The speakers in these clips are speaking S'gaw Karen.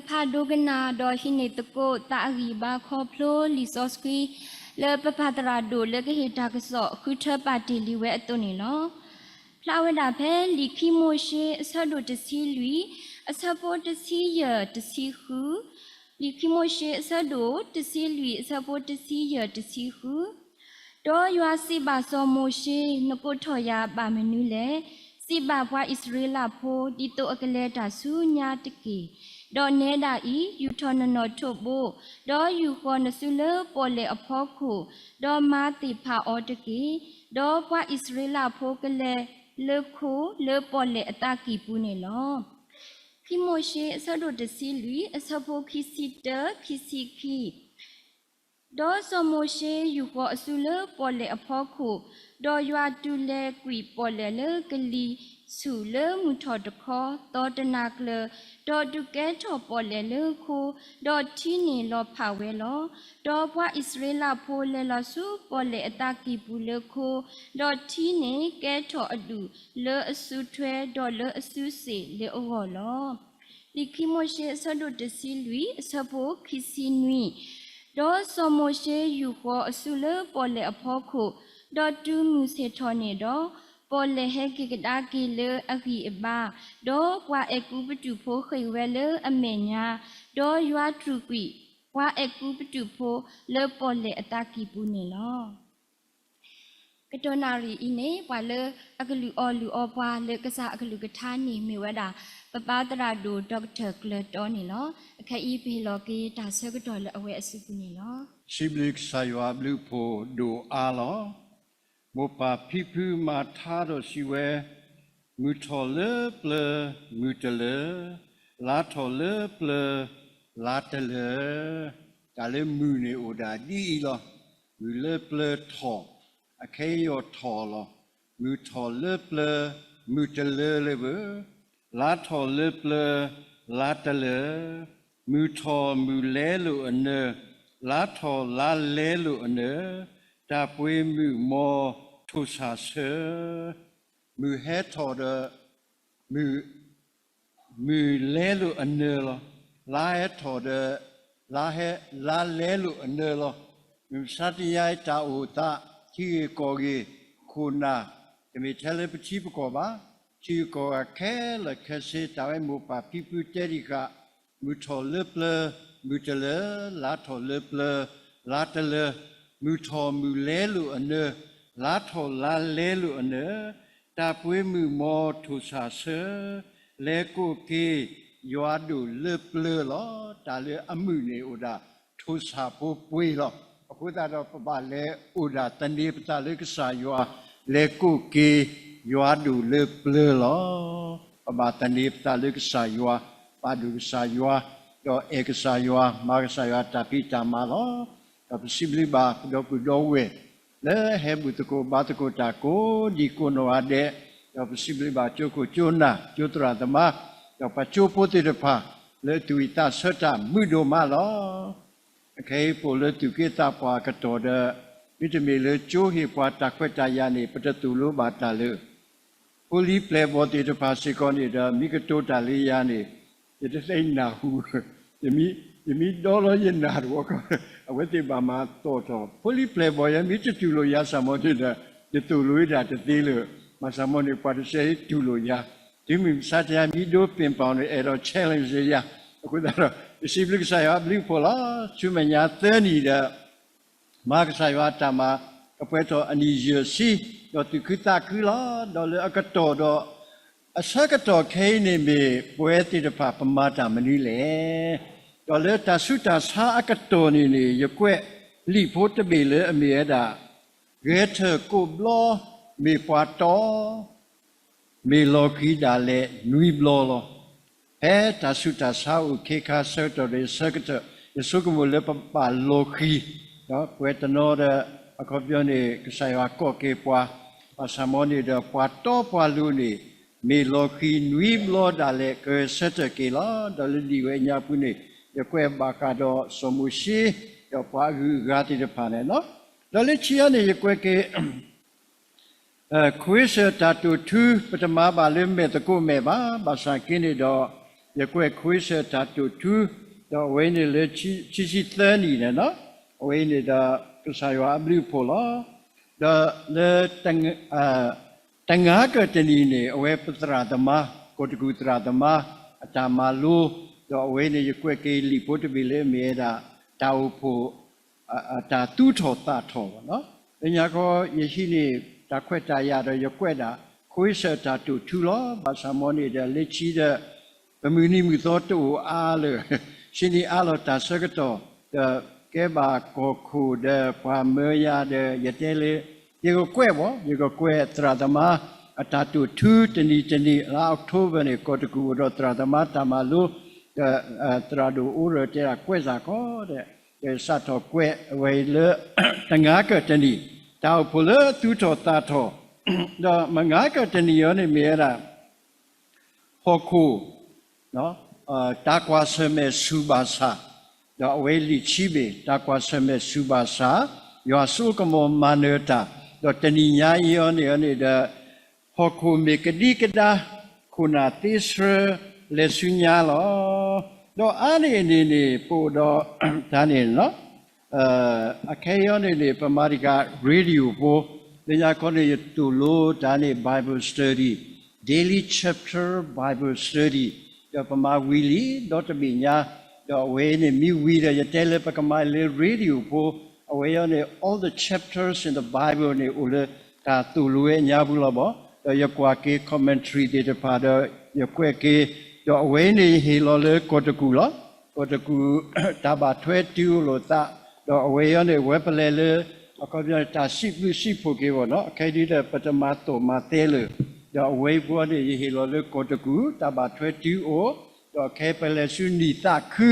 ဖးဒိကနၣ်ဒီးဟံးန့ၢ်သကိးသးအဂံၢ်အဘါခီဖျိလံာ်စီဆှံ လၢပပၢ်သရၣ်ဒိၣ်လၢကဟ့ၣ်တၢ်ကစီၣ်ဃုထၢပာ်တ့ၢ်လံဝဲအသိးန့ၣ်လီၤ. ဖျါဝဲဒၣ်ဖဲလံာ်ခံမိၤၡ့အဆၢဒိၣ်တဆံလွံၢ် အဆၢဖိတဆံယဲၢ်တဆံဃု, လံာ်ခံမိၤၡ့အဆၢဒိၣ်တဆံလွံၢ် အဆၢဖိတဆံယဲၢ်တဆံဃု ဒီးယွၤစံးဘၣ်စီၤမိၤၡ့, နကိးထီၣ်ယၤဘၣ်မနုၤလဲၣ်. စံးဘၣ်ပှၤအံၣ်စရ့လးဖိ ဒ်သိးအကလဲၤတၢ်ဆူညါတက့ၢ်. ဒီးနဲဒၣ်အံၤ, ယူာ်ထီၣ်နနီၣ်ထိးဘိ, ဒီးယူာ်ဃီၤနစုလၢပီၣ်လဲၣ်အဖီခိၣ်, ဒီးမၤသ့ၣ်ဖးအီၤတက့ၢ်. ဒီးပှၤအံၣ်စရ့လးဖိကလဲၤလၢခိလၢပီၣ်လဲၣ်အသးကံၢ်ပူၤန့ၣ်လီၤ. ခံမိၤၡ့အဆၢဒိၣ်တဆံလွံၢ် အဆၢဖိခံဆံတၢ ခံဆံခံ ဒီးစီၤမိၤၡ့ယူာ်ဃီၤအစုလၢပီၣ်လဲၣ်အဖီခိၣ်, ဒီးယွၤတုၤလဲၤကွံာ်ပီၣ်လဲၣ်လၢကလံၤဆူၣ်လၢမုၢ်ထီၣ်တခီ သီတနၤကျၢၤ, ဒီးဒုးကဲထီၣ်ပီၣ်လဲၣ်လၢခိ, ဒီးထံန့ၣ်လီၤဖးဝဲလီၤ. ဒီးပှၤအံၣ်စရ့လးဖိလဲၤလီၤဆူပီၣ်လဲၣ်အသးကံၢ်ပူၤလၢခိ, ဒီးထံန့ၣ်ကဲထီၣ်အဒူၣ်လၢအစုထွဲ ဒီးလၢအစုစ့ၣ်လၢအဂီၢ်လီၤ. လံာ်ခံမိၤၡ့အဆၢဒိၣ်တဆံလွံၢ် အဆၢဖိခံဆံနွံ ဒီးစီၤမိၤၡ့ယူာ်ဃီၤအစုလၢပီၣ်လဲၣ်အဖီခိၣ်, ဒီးတုၤမုၢ်ဆ့ၣ်ထီၣ်န့ၣ်ဒီး, ပီၣ်လဲၣ်ဟဲက့ၤကဒါက့ၤလၢအဂံၢ်အဘါ, ဒီးပှၤအဲၤကူပတူးဖိဃ့ၢ်ဝဲလၢအမဲာ်ညါ, ဒီးယွၤတြူာ်ကွံာ်ပှၤအဲၤကူပတူးဖိလၢပီၣ်လဲၣ်အသးကံၢ်ပူၤန့ၣ်လီၤ. ကတီၢ်နၣ်ရံၣ်အံၤန့ၣ် ပှၤလၢအကလုၢ်အီၣ်လုၢ်အီပှၤလၢကစၢ်အကလုၢ်ကထါန့ၣ် မ့ၢ်ဝဲဒၣ် ပပၢ်သရၣ်ဒိၣ် ဒီကထၢၣ်ကျၢၤတီန့ၣ်လီၤ. အခဲအံၤပဟ့ၣ်လီၤက့ၤတၢ်ဆၢကတီၢ်လၢအဝဲအစုပူၤန့ၣ်လီၤ. စံးဘျုးကစၢ်ယွၤအဘျုးအဖှိၣ်ဒိၣ်အါလီၤ. မိၢ်ပၢ်ဖံဖုမၤထါဒီးစံးဝဲ, မုၢ်ထီၣ်လၢပျၢၤမုၢ်တလၢၤ, လါထီၣ်လၢပျၢၤလါတလၢၤ. တၢ်လၢမုၢ်န့ၣ်အိၣ်ဒၣ်ဒ်အံၤလီၤ. မုၢ်လၢပျၢၤထီၣ်, အခဲအံၤယီၢ်ထီၣ်လီၤ. မုၢ်ထီၣ်လၢပျၢၤမုၢ်တလၢၤလၢၤဘၣ်. လါထီၣ်လၢပျၢၤလါတလၢၤ, မုၢ်ထီၣ်မုၢ်လဲလိာ်အနၢၤ, လါထီၣ်လါလဲလိာ်အနၢၤ, တၢ်ပှ့ၤမုၢ်မီထိၣ်ဆၣ်ဆၢ မုၢ်ဟဲထီၣ်ဒီး မုၢ် မုၢ်လဲလိာ်အနၢၤလီၤ. လါဟဲထီၣ်ဒီး လါဟဲ လါလဲလိာ်အနၢၤလီၤ. မုၢ်မဆါတနံၤအံၤ တၢ်အိၣ်သး ထံဂ့ၢ်ကီၢ်ဂ့ၢ် ခိၣ်နၢ် တမ့ၢ်ထဲလၢပထံပကီၢ်ဘၣ်, ထံဂ့ၢ်ကီၢ်ဂ့ၢ်ခဲလၢာ်ခဲဆ့ တၢ်ဝဲမိၢ်ပၢ်ဖံဖုတဲဒံးဃာ် မုၢ်ထီၣ်လၢပျၢၤမုၢ်တလၢၤ, လါထီၣ်လၢပျၢၤလါတလၢၤ, မုၢ်ထီၣ်မုၢ်လဲလိာ်အနၢၤ, လါထီၣ်လါလဲလိာ်အနၢၤ, တၢ်ပှ့ၤမုၢ်မီထိၣ်ဆၣ်ဆၢ, လဲၤကိးက့ၤ ယွၤဒိၣ်လၢပျၢၤလီၤ. တၢ်လၢအမုၢ်န့ၣ်အိၣ်ဒၣ် ထိၣ်ဆၣ်ဖိပှ့ၤလီၤ. အဃိသတးဒီး ပဘၣ်လဲၤအိၣ်ဒၣ်သန့ၤပသးလၢကစၢ်ယွၤ, လဲၤကိးက့ၤ ယွၤဒိၣ်လၢပျၢၤလီၤ. ပဘၣ်သန့ၤပသးလၢကစၢ်ယွၤ, ပာ်ဒိၣ်ကစၢ်ယွၤ, ဒီးအဲၣ်ကစၢ်ယွၤ, မၤကစၢ်ယွၤတၢ်ဖံးတၢ်မၤလီၤ. ဒီးပစံးဘျုးဘၣ်ပဒီပုၢ်ဒီဝဲၢ် လၢဟဲဘူၣ်သကိးဘါသကိးတၢ်ကိးဒံကိးနီၢ်ဂၤဒဲး, ဒီးပစံးဘျုးဘၣ်ကၠိခိၣ်ကၠိနၢ် ကၠိသရၣ်သမါ, ဒီးပှၤကၠိဖိသ့ၣ်တဖၣ် လၢအသူၣ်ဝံၣ်သးဆၢတၢ်မုာ်ဒိၣ်မးလီၤ. အခဲအံၤပအိၣ်လၢသူၣ်က့သးပှၢ်အကတီၢ်ဒီး, မ့တမ့ၢ်လၢကၠိဟ့ၣ်ပှၤတၢ်ခွဲးတၢ်ယာ်န့ၣ် ပတသိၣ်လိဘၣ်တၢ်လၢ ဖိလံၤပျဲၢ်ဘီၣ်သ့ၣ်တဖၣ်စ့ၢ်ကီးန့ၣ်ဒီး မ့ၢ်ကတိၤတၢ်လၢယၤန့ၣ်, ယတသ့ၣ်နၢ်ဟူ, ယမ့ၢ်ဒီလီၤယနၢ်တဝီ, အဝဲသ့ၣ်ဘၣ်မၤသီၣ်ထီၣ် ဖိလံၤပျဲၢ်ဘီၣ်ယၤ မ့ၢ်တတူၢ်လိာ်ယၤစ့ၢ်မီၤန့ၣ်ဒီး, ယသိၣ်လိဝဲဒၣ်တသ့လၢၤ, မၤစ့ၢ်မီၤန့ၣ် ပှၤတဆဲးတူၢ်လိာ်ယၤ, တုၤမုၢ်မဆါတနံၤ မ့ၢ်ဒိပ့ၢ်ပီၣ်န့ၣ် အဲၣ်ဒိး challenge ယၤ, အဃိသတးဒီး ယစံးဘျုးကစၢ်ယွၤအဘျုးအဖှိၣ်လီၤ. ဆူမဲာ်ညါသၢနံၣ်ဒီး မၤကစၢ်ယွၤအတၢ်မၤ ကပှဲၤထီၣ်အနံၣ်ယဲၢ်ဆံ, ဒီးသူၣ်ခုသးခုလီၤ. ဒီးလၢအကတီၢ်ဒီး အဆၢကတီၢ်ခဲအံၤန့ၣ်မ့ၢ် ပဝဲသ့ၣ်တဖၣ်ပမၤတၢ်မနုၤလဲၣ်. ဒီးလၢတၢ်ဆူးတၢ်ဆါအကတီၢ်န့ၣ်န့ၣ် ယကွဲးလံာ်ဖိတဘ့ၣ်လၢအမ့ၢ်ဝဲဒၣ် ဂဲၤထၢၣ်ကိးဘျီ မ့ၢ်ပှၤတီ မ့ၢ်လီၤဃံၤဒၣ်လဲာ်နွံဘျီလီၤ. ဖဲတၢ်ဆူးတၢ်ဆါအိၣ်ခဲခါဆၢကတီၢ်ဒီး ဆၢကတီၢ် ယဆိကမိၣ်လၢပဘၣ်လီၤဃံၤ, ပဝဲတနီၤဒီး အခီပညီန့ၣ် ကစၢ်ယွၤကိးက့ၤပှၤ, ဘၣ်ဆၣ်မီၤန့ၣ်ဒီး ပှၤတီပှၤလိၤန့ၣ် မ့ၢ်လီၤဃံၤနွံဘျီဒၣ်လဲာ် ကဂဲၤဆၢထၢၣ်က့ၤလီၤ. ဒီးလၢဒ်ဝဲညါပူၤန့ၣ် ယကွဲးဘၣ်ဃးဒီးစီၤမိၤၡ့ ဒီးပှၤအဂုၤအဂၤသ့ၣ်တဖၣ်န့ၣ်လီၤ. ဒီးလၢခံအံၤန့ၣ် ယကွဲးက့ၤ ခွ့စၢၣ်တၢ်တိာ်ထူ ပတမၤဘၣ်လၢမဲာ်သကိးမဲာ်ဘၣ်. ဘၣ်ဆၣ်က့န့ၣ်ဒီး ယကွဲးခိအ့စၢၣ်တၢ်တိာ်ထူ, ဒီးအဝဲန့ၣ်လၢခံဆံသၢနံၣ်န့ၣ်လီၤ. အဝဲအံၤန့ၣ်ဒီး ကစၢ်ယွၤအဘျုးအဖှိၣ်လီၤ. ဒီးလၢ တငါကၢၢ်တနံၤန့ၣ် အဝဲပသရၣ်သမါ, ကီၢ်တကူၣ်သရၣ်သမါ အတၢ်မၤလိ, ဒီးအဝဲန့ၣ်ယကွဲးက့ၤလံာ်ဖိတဘ့ၣ်လၢအမ့ၢ်ဝဲဒၣ် တၢ်အိၣ်ဖှိၣ် တၢ်သူၣ်ထီၣ်သးထီၣ်ဘၣ်နီၤ. လၢညါခီ ယဟံးန့ၢ်တၢ်ခွဲးတၢ်ယာ်ဒီးယကွဲးဒၣ် ခိအ့စၢၣ်တၢ်တိာ်ထူလီၤ. ဘၣ်ဆၣ်မ်န့ၣ်ဒီးလၢခံဒီး ပမုၢ်နံၤမုၢ်သီတအိၣ်အါလၢၤ, ဆံးနံၣ်အါလီၤတၢ်ဆၢကတီၢ်, ဒီးကဲဘၣ်ကီၢ်ခိၣ်ဒီးပှၤမၢယၤဒီး ယတဲလၢ ယကကွဲးဘၣ်, ယကကွဲးသရၣ်သမါ အတၢ်တိာ်ထူတနံၤတနံၤ လါ October န့ၣ် ကီၢ်တကူၣ်အိၣ်ဒီးသရၣ်သမါတၢ်မၤလိ, ဒီးသရၣ်ဒိၣ်အိၣ်ဒီးတဲဒၣ်ကွဲးစ့ၢ်ကီးဒီး ဒီးစးထီၣ်ကွဲးအဝဲအံၤလၢ တငါကၢၢ်တနံၤ, တၢ်အိၣ်ဖှိၣ်လၢသူၣ်ထီၣ်သးထီၣ်, ဒီးမုၢ်ငါကၢၢ်တနံၤအံၤန့ၣ်မ့ၢ်ဝဲဒၣ် ဟီၣ်ခိၣ် တၢ်ကွၢ်ဆၢၣ်မဲာ်ဆူၣ်ဘၣ်ဆၣ်, ဒီးအဝဲလံာ်ခံဘ့ၣ် တၢ်ကွၢ်ဆၢၣ်မဲာ်ဆူၣ်ဘၣ်ဆၣ်, ယွၤစိကမီၤမၤနၢၤတၢ်, ဒီးတနံၤညါအံၤအံၤန့ၣ်ဒီး ဟီၣ်ခိၣ်မ့ၢ်ကဒံကဒါ, ခိၣ်နၢ်သ့ဆှၢ လဲၤဆူညါလီၤ. ဒီးအါန့ၢ်အန့ၣ်န့ၣ် ပအိၣ်ဒီးတၢ်န့ၣ် အခဲအံၤန့ၣ်န့ၣ် ပမၤတံၢ်ဃာ် radio ဖိ, လၢညါခီန့ၣ် ယသိၣ်လိတၢ်န့ၣ် Bible study, daily chapter Bible study, ဒီးပမၤဝံၤလံ ဒီတဘ့ၣ်ညါ, ဒီးအဝဲန့ၣ်မ့ၢ်ဝံၤဒီး ယတဲလၢပကမၤလၢ radio ဖိ, အဝဲအံၤန့ၣ် all the chapters in the Bible န့ၣ် အိၣ်လၢတၢ်သိၣ်လိဝဲအညါပူၤလီၤဘၣ်, ဒီးယကွၢ်က့ၤ commentary သ့ၣ်တဖၣ်ဒီး ယကွဲးက့ၤ, ဒီးအဝဲန့ၣ်ယဟ့ၣ်လီၤလၢကီၢ်တကူၣ်လီၤ. ကီၢ်တကူၣ် တၢ်ဘၣ်ထွဲတုၤအိၣ်လိာ်သး, ဒီးအဝဲအံၤန့ၣ် ဝဲပလဲၤလၢ အခီပညီန့ၣ် တၢ်စံးဘျုးစံးဖှိၣ်က့ၤဘၣ်နီၤ, အခဲအံၤဒီး ပတမၤသီၣ်မၤသဲလၢၤ, ဒီးအဝဲအံၤပူၤန့ၣ် ယဟ့ၣ်လီၤလၢကီၢ်တကူၣ် တၢ်ဘၣ်ထွဲတုၤအိၣ်, ဒီးခဲအံၤပလဲၤဆူနံၣ်သးခု,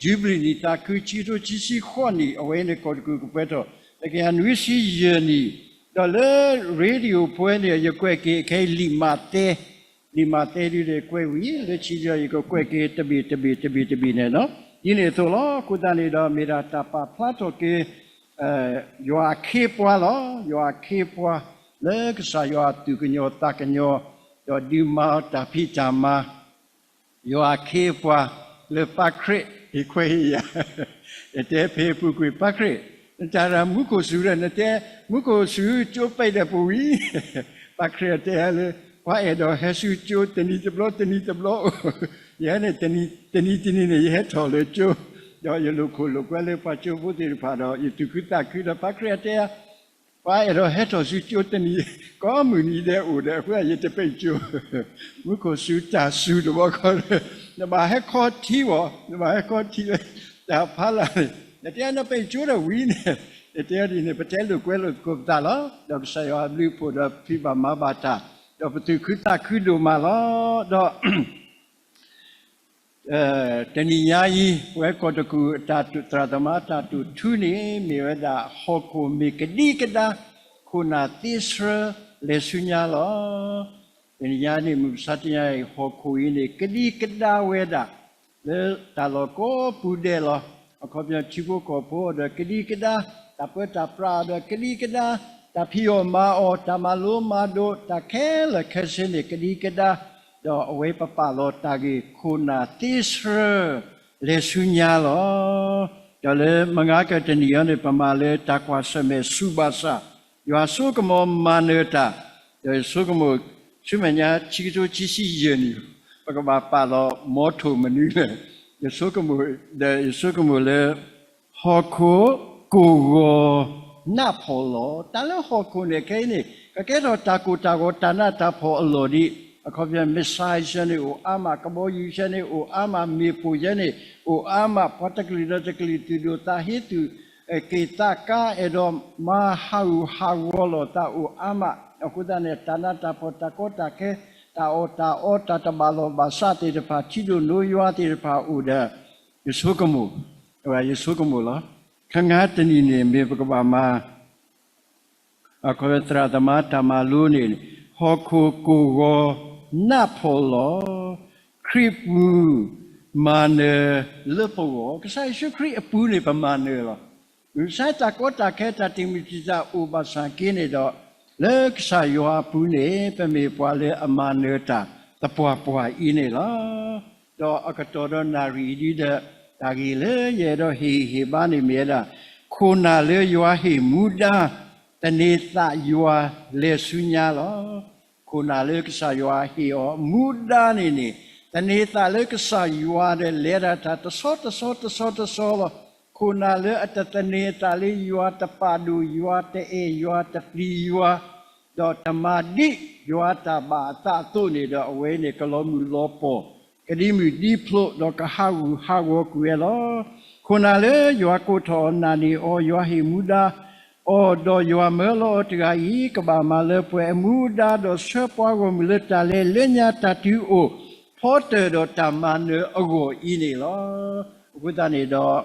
Jubilee နံၣ်သးခု ခံကထိခံဆံဃိးနံၣ်, အဝဲအံၤန့ၣ် ကီၢ်တကူၣ်ကပှဲၤထီၣ် တကယၤနွံဆံယဲၢ်နံၣ်, ဒီးလၢ radio ဖိန့ၣ် ယကွဲးက့ၤခဲအံၤလံာ်မးသဲ လံာ်မးသဲဒုးဒီးကွဲးဝံၤ လၢခံဒီးယကကွဲးက့ၤတဘ့ၣ်တဘ့ၣ်တဘ့ၣ်တဘ့ၣ်န့ၣ်နီၤ, ဒ်န့ၣ်အသိးလီၤ. အဃိသတးန့ၣ်ဒီး မ့ၢ်ဒၣ်တၢ်ပာ်ဖျါထီၣ်က့ၤ ယွၤအခ့အပှၤလီၤ. ယွၤအခ့အပှၤ လၢကစၢ်ယွၤသူၣ်ကညီၤသးကညီၤ, ဒီးဒုးမၤအီၤတၢ်ဖံးတၢ်မၤ ယွၤအခ့အပှၤလၢပၢ်ခရံာ် ဟ့ၣ်ခွဲးဟ့ၣ်ယာ်, ယတဲဖဲအပူၤကွံာ် ပၢ်ခရံာ်, နတၢ်ရၢမူခိၣ်စူၤဒီး နတဲ မူခိၣ်စူၤကၠိပဲာ်ဒီးပူၤဝံၤ, ပၢ်ခရံာ်အတဲလၢ ပှၤအဲၣ်ဒိးဟဲဆူကၠိတနံၤတဘျီတနံၤတဘျီအိၣ်, ယဟဲန့ၣ် တနံၤတနံၤန့ၣ် ယဟဲထီၣ်လၢကၠိ, ဒီးယလိာ်ခိၣ်လိာ်ကွဲလၢပှၤကၠိဖိသ့ၣ်တဖၣ်ဒီး ယသူၣ်ခုသးခုဒီး ပၢ်ခရံာ်အတဲ ပှၤအဲၣ်ဒိးဟဲထီၣ်ဆူကၠိတနံၤ, ကိးမုၢ်နံၤဒဲးအိၣ်ဒီး အဃိယတပဲာ်ကၠိ, မူခိၣ်စူၤတၢ်စူၤတဘျီဃီ, နဘၣ်ဟဲခီထံဝဲ, နဘၣ်ဟဲခီထံလၢ တၢ်ဖးလၢ်န့ၣ်, နတဲနပဲာ်ကၠိဒီးဝံၤန့ၣ်, နတဲဒ်န့ၣ် ပတဲလိာ်ကွဲလိာ်သကိးပသးလီၤ. ဒီးကစၢ်ယွၤအဘျုးအဖှိၣ်ဒီးဖံးဘၣ်မၤဘၣ်တၢ်, ဒီးပသူၣ်ခုသးခုဒိၣ်မးလီၤ. ဒီး တနံၤညါအံၤ ပဝဲကီၢ်တကူၣ်အတၢ်တိာ် သရၣ်သမါတၢ်တိာ်ထူန့ၣ် မ့ၢ်ဝဲဒၣ် ဟီၣ်ခိၣ်မ့ၢ်ကဒံကဒါ, ခိၣ်နၢ်သ့ဆှၢလဲၤဆူညါလီၤ. တနံၤညါန့ၣ် မုၢ်မဆါတနံၤအံၤ ဟီၣ်ခိၣ်အံၤန့ၣ် ကဒံကဒါဝဲဒၣ် လၢတၢ်လီၢ်ကိးပူၤဒဲးလီၤ. အခီပညီထံဖိကီၢ်ဖိဒီးကဒံကဒါ, တၢ်ပၢတၢ်ပြးဒီးကဒံကဒါ, တၢ်ဖံးအီၣ်မၤအီၣ်, တၢ်မၤလိမၤဒိး, တၢ်ခဲလၢာ်ခဲဆ့န့ၣ် ကဒံကဒါ, ဒီးအဝဲပပာ်လီၤတၢ်ဂ့ၢ် ခိၣ်နၢ်သ့ဆှၢ လဲၤဆူညါလီၤ. ဒီးလၢမုၢ်ဂၤကၢၢ်တနံၤအံၤန့ၣ် ပမၤလၢတၢ်ကွၢ်ဆၢၣ်မဲာ်ဆူၣ်ဘၣ်ဆၣ်, ယွၤဆိကမိၣ်မၤနၢၤတၢ်, ဒီးယဆိကမိၣ် ဆူမဲာ်ညါ ခံကထိခံဆံယဲၢ်နံၣ်, ပကဘၣ်ပာ်လီၤမီထိၣ်မနုၤလဲၣ်, ယဆိကမိၣ်, ဒီးယဆိကမိၣ်လၢ ဟီၣ်ခိၣ်ကိၢ်ဂီၤနးဖှီၣ်လီၤ. တၢ်လၢဟီၣ်ခိၣ်န့ၣ်ခဲအံၤန့ၣ် ကကဲထီၣ်တၢ်ကိၢ်တၢ်ဂီၤတၢ်နးတၢ်ဖှီၣ်အလီၢ်ဒံး, အခီပညီ missile ဆဲန့ၣ်အိၣ်အါမး, ကဘီယူၤဆဲန့ၣ်အိၣ်အါမး, မ့ၣ်ပိၢ်ဆဲန့ၣ်အိၣ်အါမး, ပှၤတကလုာ်ဒီးတကလုာ်သူၣ်ဒိၣ်သးဟ့သူၣ် က့ၤသးကါ အဲၣ်ဒိးမၤဟးဂူာ်ဟးဂီၤလိာ်သးအိၣ်အါမး, အဃိသတးန့ၣ် တၢ်နးတၢ်ဖှီၣ် တၢ်ကီတၢ်ခဲ တၢ်အီၣ်တၢ်အီ တၢ်တဘၣ်လိာ်ဘၣ်စးသ့ၣ်တဖၣ် ထံဒိၣ်နိယွၤသ့ၣ်တဖၣ်အိၣ်ဒီး ယဆိကမိၣ်, ယဆိကမိၣ်လီၤ. ခါငါတနံၤန့ၣ် မ့ၢ်ပကဘၣ်မၤ အခီပညီသရၣ်သမါတၢ်မၤလိန့ၣ် ဟီၣ်ခိၣ်ကိၢ်ဂီၤနးဖှီၣ်လီၤ. ခရံာ်ပူၤမၤနၢၤလၢပဂီၢ်, ကစၢ်ယ့ၣ်ၡူးခရံာ်အပူၤန့ၣ် ပမၤနၢၤလီၤ. မုၢ်မဆါတၢ်ကီတၢ်ခဲ တၢ်တံာ်မုၢ်တံာ်တာ်အိၣ်ဘၣ်ဆၣ်က့န့ၣ်ဒီး လၢကစၢ်ယွၤအပူၤန့ၣ် ပမ့ၢ်ပှၤလၢအမၤနၢၤတၢ်သပှၢ်ပှၢ်အံၤန့ၣ်လီၤ. ဒီးအကတီၢ်ဒီးနၣ်ရံၣ်အံၤဒုဒီး တၢ်ဂ့ၢ်လၢယအဲၣ်ဒိးဟ့ၣ်ဂံၢ်ဟ့ၣ်ဘါန့ၣ်မ့ၢ်ဝဲဒၣ် ခိၣ်နၢ်လၢယွၤဟ့ၣ်မူဒါ သန့ၤသးယွၤလဲၤဆူညါလီၤ. ခိၣ်နၢ်လၢကစၢ်ယွၤဟ့ၣ်အီၤမူဒါန့ၣ်န့ၣ် သန့ၤသးလၢကစၢ်ယွၤဒီးလဲၤတၢ်တၢ်တဆီတဆီတဆီတဆီလီၤ. ခိၣ်နၢ်လၢအတသန့ၤအသးလၢယွၤတပာ်ဒိၣ် ယွၤတအဲၣ် ယွၤတပျံၤယွၤ ဒီးတမၤဒ်ယွၤတၢ်ဘၣ်အသးအသိးန့ၣ်ဒီး အဝဲန့ၣ်ကလီၤမုၢ်လီၤပှီၢ် ကဒံမုၢ်ဒံဖျိး ဒီးကဟးဂူာ်ဟးဂီၤကွံာ်ဝဲလီၤ. ခိၣ်နၢ်လၢယွၤကိးထီၣ်အီၤ နာ်န့ၢ်အီၤ ယွၤဟ့ၣ်မူဒါအီၤ ဒီးယွၤမၢလီၤအီၤတဂၤအံၤ ကဘၣ်မၤလၢပှဲၤအမူဒါ ဒီးဆှၢပှၤဂီၢ်မုၢ်လၢတၢ်လဲၤလၢညါ တၢ်တုၤအိၣ်ဖီတၢၢ်ဒီးတၢ်မၤနၢၤအဂီၢ်အံၤန့ၣ်လီၤ. အဃိသတးန့ၣ်ဒီး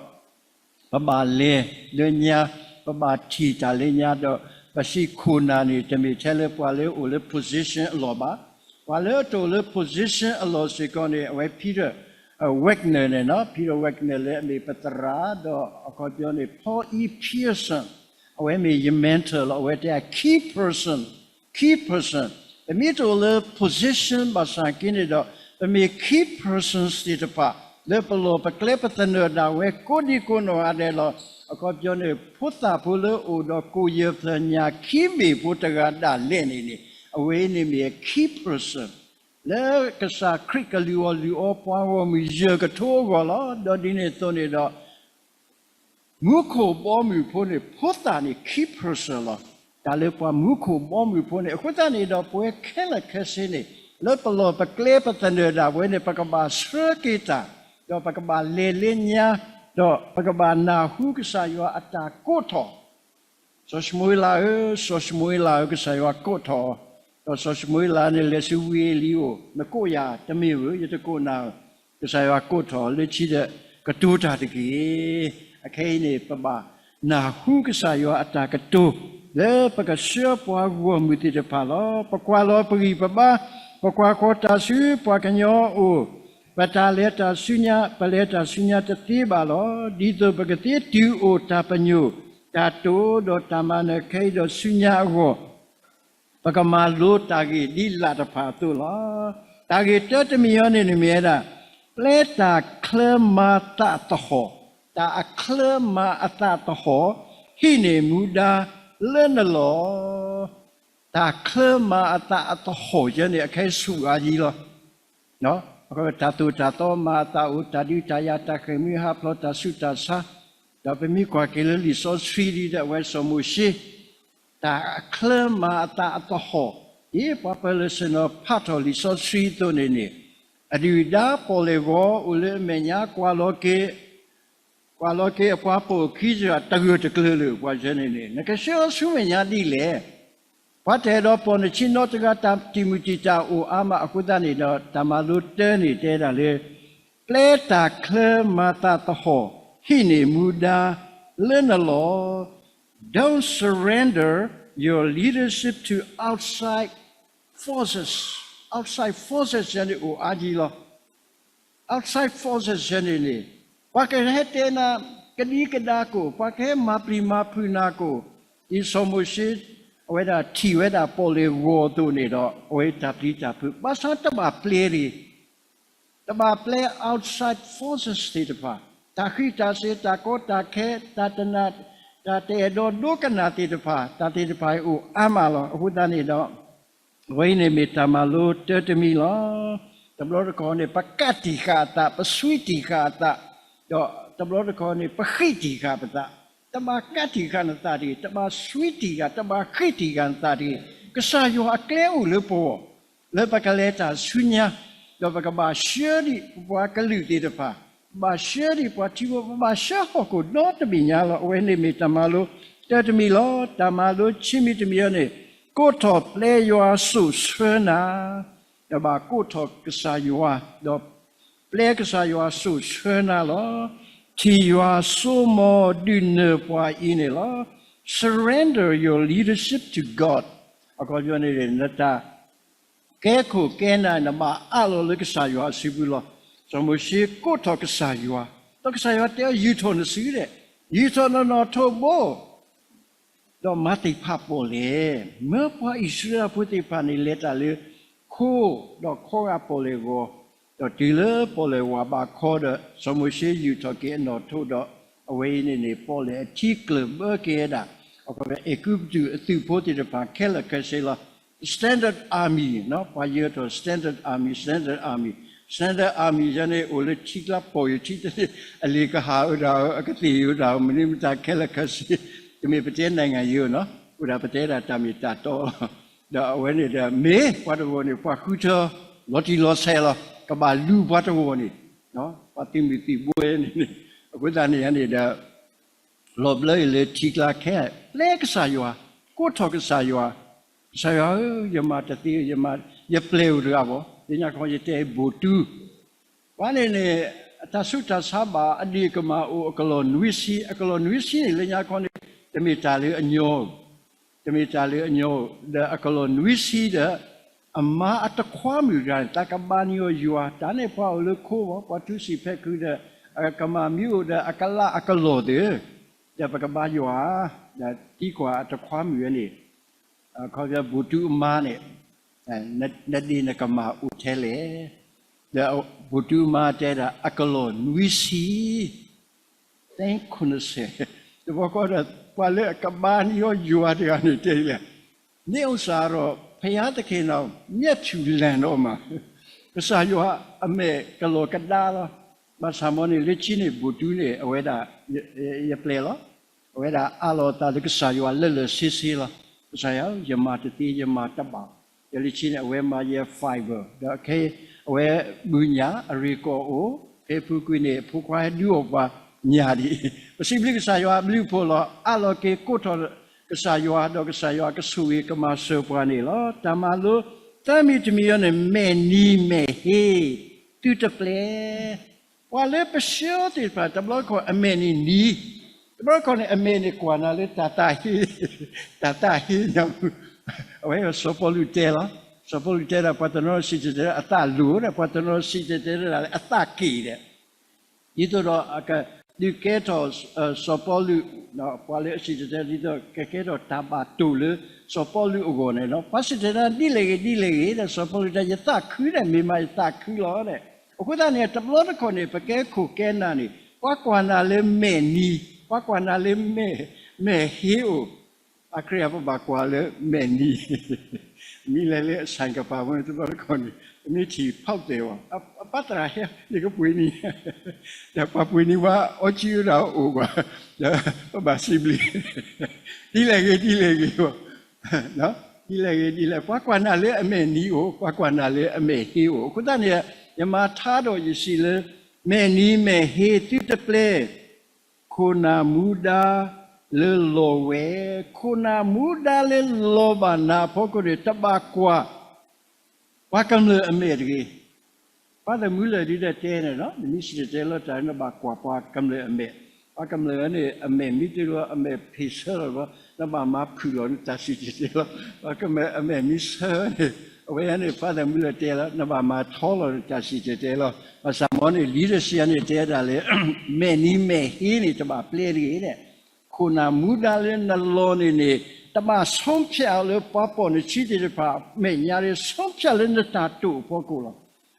ပဘၣ်လဲၤလၢညါ, ပဘၣ်ထံၣ်တၢ်လၢညါဒီး ပစံးခိၣ်နၢ်န့ၣ် တမ့ၢ်ထဲလၢပှၤလၢအိၣ်လၢ position အလီၢ်ဘၣ်. ပှၤလၢအတအိၣ်လၢ position အလီၢ်စ့ၢ်ကီးန့ၣ် အဝဲ Peter Wagner န့ၣ်, Peter Wagner လၢအမ့ၢ်ပသရၣ် ဒီးအခီပညီန့ၣ် Paul E Pearson အဝဲမ့ၢ်ယ mentor လီၤ. အဝဲတဲ key person, key person ပမ့ၢ်တအိၣ်လၢ position ဘၣ်ဆၣ်က့န့ၣ်ဒီး ပမ့ၢ် key persons သ့ၣ်တဖၣ် လၢပလီၢ်ပကျဲပသနၢၣ်ဒၣ်ဝဲကိးဒံကိးနီၢ်ဂၤဒဲးလီၤ. အခီပညီန့ၣ် ဖိသၣ်ဖိလၢအိၣ်ဒီးကိၣ်ယဲၢ်ဖျၢၣ်ညၣ်ခံဘ့ၣ်ဖိတဂၤဒၣ်လဲာ်န့ၣ်န့ၣ် အဝဲအံၤန့ၣ်မ့ၢ် key person လၢကစၢ်ခရံာ်ကလုၢ်အီၣ်လုၢ်အီပှၤဂီၢ်မုၢ်ယဲၢ်ကထိအဂီၢ်လီၤ. ဒီးဒ်န့ၣ်အသိးန့ၣ်ဒီး မူခိၣ်ဘီမုၢ်ဖိန့ၣ် ဖိသၣ်န့ၣ် key person လီၤ. တၢ်လၢပှၤမူခိၣ်ဘီမုၢ်ဖိန့ၣ် အဃိသတးန့ၣ်ဒီး ပဝဲခဲလၢာ်ခဲဆ့န့ၣ် လၢပလီၢ်ပကျဲပသနၢၣ်ဒၣ်ဝဲန့ၣ် ပကဘၣ်ဆှၢက့ၤတၢ်, ဒီးပကဘၣ်လဲၤလၢညါ, ဒီးပကဘၣ်နၢ်ဟူကစၢ်ယွၤအတၢ်ကိးထီၣ် စီၤၡမူၤအ့လးဧၢ, စီၤၡမူၤအ့လးဧၢ, ကစၢ်ယွၤကိးထီၣ်အီၤ, ဒီးစီၤၡမူၤအ့လးန့ၣ် လဲၤဆူဝံအ့လံအိၣ်, နကိးယၤတမ့ၢ်ဧါ, ယတကိးနၤဧါ. ကစၢ်ယွၤကိးထီၣ်အီၤလၢခံဒီး ကတိၤတၢ်တက့ၢ်. အခဲအံၤန့ၣ် ပဘၣ်နၢ်ဟူကစၢ်ယွၤအတၢ်ကတိၤ လၢပကဆှၢပှၤဂီၢ်မုၢ်သ့ၣ်တဖၣ်လီၤ. ပကွၢ်လီၤပဂံၢ်ပဘါ, ပကွၢ်ဃီၤတၢ်ဆူပှၤကညီအအိၣ်, ပတၢ်လဲၤတၢ်ဆူညါ, ပလဲၤတၢ်ဆူညါတသ့ဘၣ်လီၤ. ဒ်သိးပကသ့တုၤအိၣ်တၢ်ပညိၣ်, တၢ်တိာ်ဒီးတၢ်မၤနၢၤခဲအံၤဒီးဆူညါအဂီၢ်, ပကမၤလိတၢ်ဂ့ၢ်ဒ်လၣ်တဖၣ်အသိးလီၤ. တၢ်ဂ့ၢ်တၢတမံၤအံၤန့ၣ် မ့ၢ်ဝဲဒၣ် ပျဲတၢ်ချၢမၤသးသဟီၣ်, တၢ်အချၢမၤအသးသဟီၣ်, ဟံးန့ၢ်မူဒါလၢနလီၢ် တၢ်ချၢမၤအသးအသဟီၣ်ယဲန့ၣ် အခဲဆူၣ်အါယံၤလီၤ. တၢ်သိၣ်တၢ်သီမၤအသးအိၣ်, တၢ်ဒုးတၢ်ယၤ, တၢ်ဃ့ၢ်မှံဟးဖျိး, တၢ်ဆူးတၢ်ဆါ, ဒီးပမ့ၢ်ကွၢ်က့ၤလၢလံာ်စီဆှံဒ်ဒီး အဝဲစီၤမိၤၡ့ တၢ်အချၢမၤအသးအသဟီၣ်, ဒ်ပှၤပၢၤလီၢ်ဆ့ၣ်နီၤဖးထီၣ်လံာ်စီဆှံအသိးန့ၣ်န့ၣ်, အဒုၣ်အဒါပီၣ်လဲၣ်ဂီၤအိၣ်လၢအမဲာ်ညါ ကွၢ်လီၤက့ၤ ကွၢ်လီၤက့ၤအပှၤပိာ်အခံစ့ၢ်ကီး တဂၢၢ်တကျၢၤလၢၤပှၤယဲန့ၣ်န့ၣ် နကဆှၢအီၤဆူမဲာ်ညါဒ်လဲၣ်. ပှၤတအဲၣ်ဒိးပိာ်နဆံးနီတဂၤ တၢ်တံာ်မုၢ်တံာ်တာ်အိၣ်အါမး အဃိသတးန့ၣ်ဒီး တၢ်မၤလိတၢန့ၣ်တဲဒၣ်လၢ ပျဲတၢ်ချၢမၤသးသဟီၣ် ဟံးန့ၢ်မူဒါလၢနလီၢ် Don't surrender your leadership to outside forces. Outside forces ယဲန့ၣ်အိၣ်အါယံၤလီၤ. Outside forces ယဲန့ၣ်န့ၣ် ပှၤကဟဲတဲနၤကဒံကဒါကိၣ်, ပှၤကဟဲမၤပျံၤမၤဖုးနၤကိၣ်, ဒ်စီၤမိၤၡ့ အဝဲဒၣ်ထံၣ်ဝဲဒၣ်ပီၣ်လဲၣ်ဂီၤအသိးန့ၣ်ဒီး အဝဲတၢ်ပျံၤတၢ်ဖုး ဘၣ်ဆၣ်တဘၣ်ပျဲ, တဘၣ်ပျဲ outside forces သ့ၣ်တဖၣ်, တၢ်ဃံးတၢ်စ့ၤ တၢ်ကီတၢ်ခဲ တၢ်တနာ် တၢ်တအဲၣ်ဒိးဒိကနၣ်သ့ၣ်တဖၣ်, တၢ်သ့ၣ်တဖၣ်အံၤအိၣ်အါမးလီၤ. အဃိသတးန့ၣ်ဒီး အဝဲအံၤန့ၣ်မ့ၢ်တၢ်မၤလိတၢတမံၤလီၤ. တဘျီတခီၣ်န့ၣ် ပကးတံာ်ဃာ်အသး, ပဆွံတံာ်ဃာ်အသး, ဒီးတဘျီတခီၣ်န့ၣ် ပဃံးတံာ်ဃာ်ပသး, တဘၣ်ကးတံာ်ဃာ်နသးတဂ့ၤ, တဘၣ်ဆွံတံာ်ဃာ်, တဘၣ်ဃံးတံာ်ဃာ်နသးတဂ့ၤ. ကစၢ်ယွၤအကျဲအိၣ်လၢပဂီၢ် လၢပကလဲၤတၢ်ဆူညါ, ဒီးပကဘၣ်ဆှၢဒံးပပှၤကလုာ်သ့ၣ်တဖၣ်, ပဘၣ်ဆှၢဒံးပှၤထံဖိ, ပဘၣ်ဆှၢဟီၣ်ခိၣ်ဒီတဘ့ၣ်ညါလီၤ. အဝဲန့ၣ်မ့ၢ်တၢ်မၤလိတၢတမံၤလီၤ. တၢ်မၤလိဆံမံၤတမံၤအံၤန့ၣ် ကိးထီၣ်ပျဲယွၤစိာ်ဆှၢနၤ, ဒီးဘၣ်ကိးထီၣ်ကစၢ်ယွၤ, ဒီးပျဲကစၢ်ယွၤစိာ်ဆှၢနၤလီၤ. ထံၣ်ယွၤစိမိၤဒုးနၢၤပှၤအံၤန့ၣ်လီၤ. Surrender your leadership to God. အခီပညီန့ၣ် နတၢ် ကဲခိၣ်ကဲနၢ် နဘၣ်အးလီၤလၢကစၢ်ယွၤအစုပူၤလီၤ. စီၤမိၤၡ့ကိးထီၣ်ကစၢ်ယွၤ, ဒီးကစၢ်ယွၤတဲအီၤ ယူာ်ထီၣ်နစုဒီး, ယူာ်ထီၣ်နနီၣ်ထိးဘိ, ဒီးမၤသ့ၣ်ဖးပီၣ်လဲၣ်, မၢပှၤအံၣ်စရ့လးဖိသ့ၣ်တဖၣ်န့ၣ် လဲၤတၢ်လၢခိ, ဒီးခီဂာ်ပီၣ်လဲၣ်ဂီၤ, ဒီးတုၤလၢပီၣ်လဲၣ်ဝၤဘးခီဒီး စီၤမိၤၡ့ယူာ်ထီၣ်က့ၤအနီၣ်ထိးဒီး အဝဲအံၤန့ၣ်န့ၣ် ပီၣ်လဲၣ်အထံကျၢၢ်ဘၢက့ၤဝဲဒၣ် အခီပညီအဲၤကူပတူးအသုးဖိသ့ၣ်တဖၣ်ခဲလၢာ်ခဲဆ့လီၤ. Standard Army နီၤ ပှၤယၢၤထီၣ် Standard Army, Standard Army, Standard Army ယဲန့ၣ် အိၣ်လၢထံကျါပီၢ်ယထံတန့ၣ် အလ့ၣ်ကဟၣ်ဝဲဒၣ် အကသ့ၣ်ဝဲဒၣ် မနုၤမတၤခဲလၢာ်ခဲဆ့ တမ့ၢ်ပတဲနံၣ်ဂၤယိနီၤ အိၣ်ဒၣ်ပတဲဒၣ်တၢ်မ့ၢ်တၢ်တီလီၤ. ဒီးအဝဲန့ၣ်ဒီး မ့ၢ်ပှၤတဂီၢ်န့ၣ် ပှၤဃုထၢလီၤတံၢ်လီၤဆဲးလီၤ ကဘၣ်လူၤပှၤတဂီၢ်န့ၣ် ပှၤသုးမုၢ်သံၣ်ဘိန့ၣ်န့ၣ် အဃိသတးန့ၣ်န့ၣ်ဒီး လီၤဘျၢအံၤလၢထံကျါခဲ ပျဲကစၢ်ယွၤ ကိးထီၣ်ကစၢ်ယွၤ, ကစၢ်ယွၤဧၢ, ယမၤတသ့, ယပျဲၢ်အိၣ်တဂၤဘၣ်, လၢညါခီယတဲဘိၣ်တူ, ပှၤန့ၣ်န့ၣ် အတၢ်ဆူးတၢ်ဆါဘၣ် အဒ့ၣ်ကမၣ်အိၣ်အကလီၢ်နွံဆံ, အကလီၢ်နွံဆံန့ၣ် လၢညါခီန့ၣ် တမ့ၢ်တၢ်လၢအညီ တမ့ၢ်တၢ်လၢအညီ, ဒီးအကလီၢ်နွံဆံဒီး အမါအတခွါမုၣ်တဂၤန့ၣ် သးကဘါန့ၢ်အီၤယွၤ, တၢ်န့ၣ်ပှၤအိၣ်လၢခိဘၣ်, ပှၤထူစံာ်ဖဲခုဒီး ကမၤမံအိၣ်ဒီးအကလးအကလီၢ်သ့ၣ်, ဒီးပကဘါယွၤ, ဒီးသံကွၢ်အတခွါမုၣ်ဝဲန့ၣ်, ခီဖျိဘိၣ်တူအမါန့ၣ်, နဒ့ၣ်နကမၣ်အိၣ်ထဲလဲၣ်, ဒီးဘိၣ်တူအမါတဲဒၣ် အကလီၢ်နွံဆံ သၢခုနစ်ဆယ်, တဘျီဃီဒီး ပှၤလၢအကဘါန့ၢ်အီၤယွၤတဂၤန့ၣ်တဲလဲၣ်, မ့ၢ်အိၣ်စၢ်ဒီး ဘုရားသခင် မျက်ထူးလန့်တော့မှာ, ကစၢ်ယွၤအမဲာ်ကလီၤကဒါလီၤ. ဘၣ်ဆၣ်မ်န့ၣ် လၢခံန့ၣ် ဘိၣ်တူန့ၣ် အဝဲဒၣ် ယပျဲၢ်လီၤ. အဝဲဒၣ်အးလီၤအသးလၢကစၢ်ယွၤလၢာ်လၢာ်ဆ့ဆ့လီၤ. ကစၢ်ယွၤ, ယမၤတသ့ ယမၤတဘၣ်, ဒီးလၢခံန့ၣ် အဝဲမၤယဲ fiber ဒီးခဲ အဝဲဘုၣ်ညၣ်အရ့ၣ်ကီၢ်အိၣ်, ဖဲအပူၤကွံာ်န့ၣ် အဖိခွါဟဲဒုးအီၣ်ပှၤညၣ်ဒံး, ပစံးဘျုးကစၢ်ယွၤအဘျုးအဖှိၣ်လီၤ. အးလီၤက့ၤကိးထီၣ်ကစၢ်ယွၤ, ဒီးကစၢ်ယွၤကဆိၣ်ဂ့ၤကမၤစၢၤပှၤန့ၣ်လီၤ. တၢ်မၤလိသၢမံၤတမံၤအံၤန့ၣ် မဲာ်နံၤမဲာ်ဟ့ သုတပျဲ ပှၤလၢပဆှၢသ့ၣ်တဖၣ် တဘျီတခီၣ်အမဲာ်န့ၣ်နံၤ, တဘျီတခီၣ်န့ၣ် အမဲာ်န့ၣ်ကွၢ်နၤလၢတၢ်သးဟ့, တၢ်သးဟ့ညါမူ, အဝဲစီၤပီလူးတဲလီၤ. စီၤပီလူးတဲဒၣ် ပှၤတနီၤစံၣ်တဲၤတဲလီၤအသးလိၤဒီး ပှၤတနီၤစံၣ်တဲၤတဲလီၤလၢအသးက့ၣ်ဒီး ဒ်သိးဒီးအကဒုးကဲထီၣ် စီၤပီလူး, ပှၤလၢအစံၣ်တဲၤတဲလီၤ ဒ်သိးကကဲထီၣ်တၢ်ဘၣ်တိၢ်လၢစီၤပီလူးအဂီၢ်န့ၣ်လီၤ. ပှၤစံၣ်တဲၤတဲလီၤ ဒ်လဲၣ်ဂ့ၤ ဒ်လဲၣ်ဂ့ၤဒီး စီၤပီလူးတဲ ယသးခုဒီး မ့ၢ်မးယသးခုလီၤဒီး, အဃိသတးန့ၣ် တဘျီတခီၣ်န့ၣ် ပကဲခိၣ်ကဲနၢ်န့ၣ် ပှၤကွၢ်နၤလၢမဲာ်နံၤ, ပှၤကွၢ်နၤလၢမဲာ်, မဲာ်ဟ့အိၣ် အကြၢးအဘၣ်ကွၢ်လၢမဲာ်နံၤ, မ့ၢ်လဲၤလၢအဆိုင်ကပၤဖိန့ၣ် တဘျီတခီၣ်န့ၣ် ပမ့ၢ်ထံၣ်ဖီၣ်တဲာ်ဝဲ, အပၢ်သရၣ်ဟဲ နကပှ့ၤနံၤ, ဒီးပှၤပှ့ၤနံၤဝဲ အီကၠံဝဲဒၣ်အိၣ်ကွၢ်, ဒီးပဘၣ်စံးဘျုး, ဒ်လဲၣ်ဂ့ၤဒ်လဲၣ်ဂ့ၤ, ဒ်လဲၣ်ဂ့ၤဒ်လဲၣ်, ပှၤကွၢ်နၤလၢအမဲာ်နံၤအိၣ်, ပှၤကွၢ်နၤလၢအမဲာ်ဟ့အိၣ်, အဃိသတးန့ၣ် ယမၤထါဒီးယစံးလၢ မဲာ်နံၤမဲာ်ဟ့သုတပျဲ ခိၣ်နၢ်မူဒါလၢလီၤဝဲ, ခိၣ်နၢ်မူဒါလၢလီၤဘၣ်နၤအဖီခိၣ်န့ၣ် တဘၣ်ကွၢ် ပှၤကမျၢၢ်အမဲာ်တဂ့ၤ. ပှၤသးမုၢ်လၢာ်ဒ်တဲန့ၣ်လီၤ, နမ့ၢ်စံၣ်တဲၤတဲလီၤတၢ် နဘၣ်ကွၢ်ပှၤကမျၢၢ်အမဲာ်, ပှၤကမျၢၢ်န့ၣ် အမဲာ်မ့ၢ်တလီၤ အမဲာ်ဖံးဆၢလီၤဘၣ် နဘၣ်မၤဖုၣ်လီၤနတၢ်စံၣ်တဲၤတဲလီၤ, ပှၤကမျၢၢ်အမဲာ်မ့ၢ်ဆၢန့ၣ် အဝဲန့ၣ် ပှၤသးမုၢ်လၢာ်တဲလီၤ နဘၣ်မၤထီလီၤနတၢ်စံၣ်တဲၤတဲလီၤ. ဘၣ်ဆၣ်မ်န့ၣ် လံာ်တဆံန့ၣ်တဲဒၣ်လၢ မဲာ်နံၤမဲာ်ဟ့န့ၣ် တဘၣ်ပျဲတဂ့ၤဒဲး ခိၣ်နၢ်မူဒါလၢနလီၤန့ၣ်န့ၣ် တဘၣ်ဆုံးဖြတ်လၢပှၤပိာ်နဆံးသ့ၣ်တဖၣ်အမဲာ်ညါ ဆုံးဖြတ်လၢနတၢ်တိာ်အဖီခိၣ်လီၤ.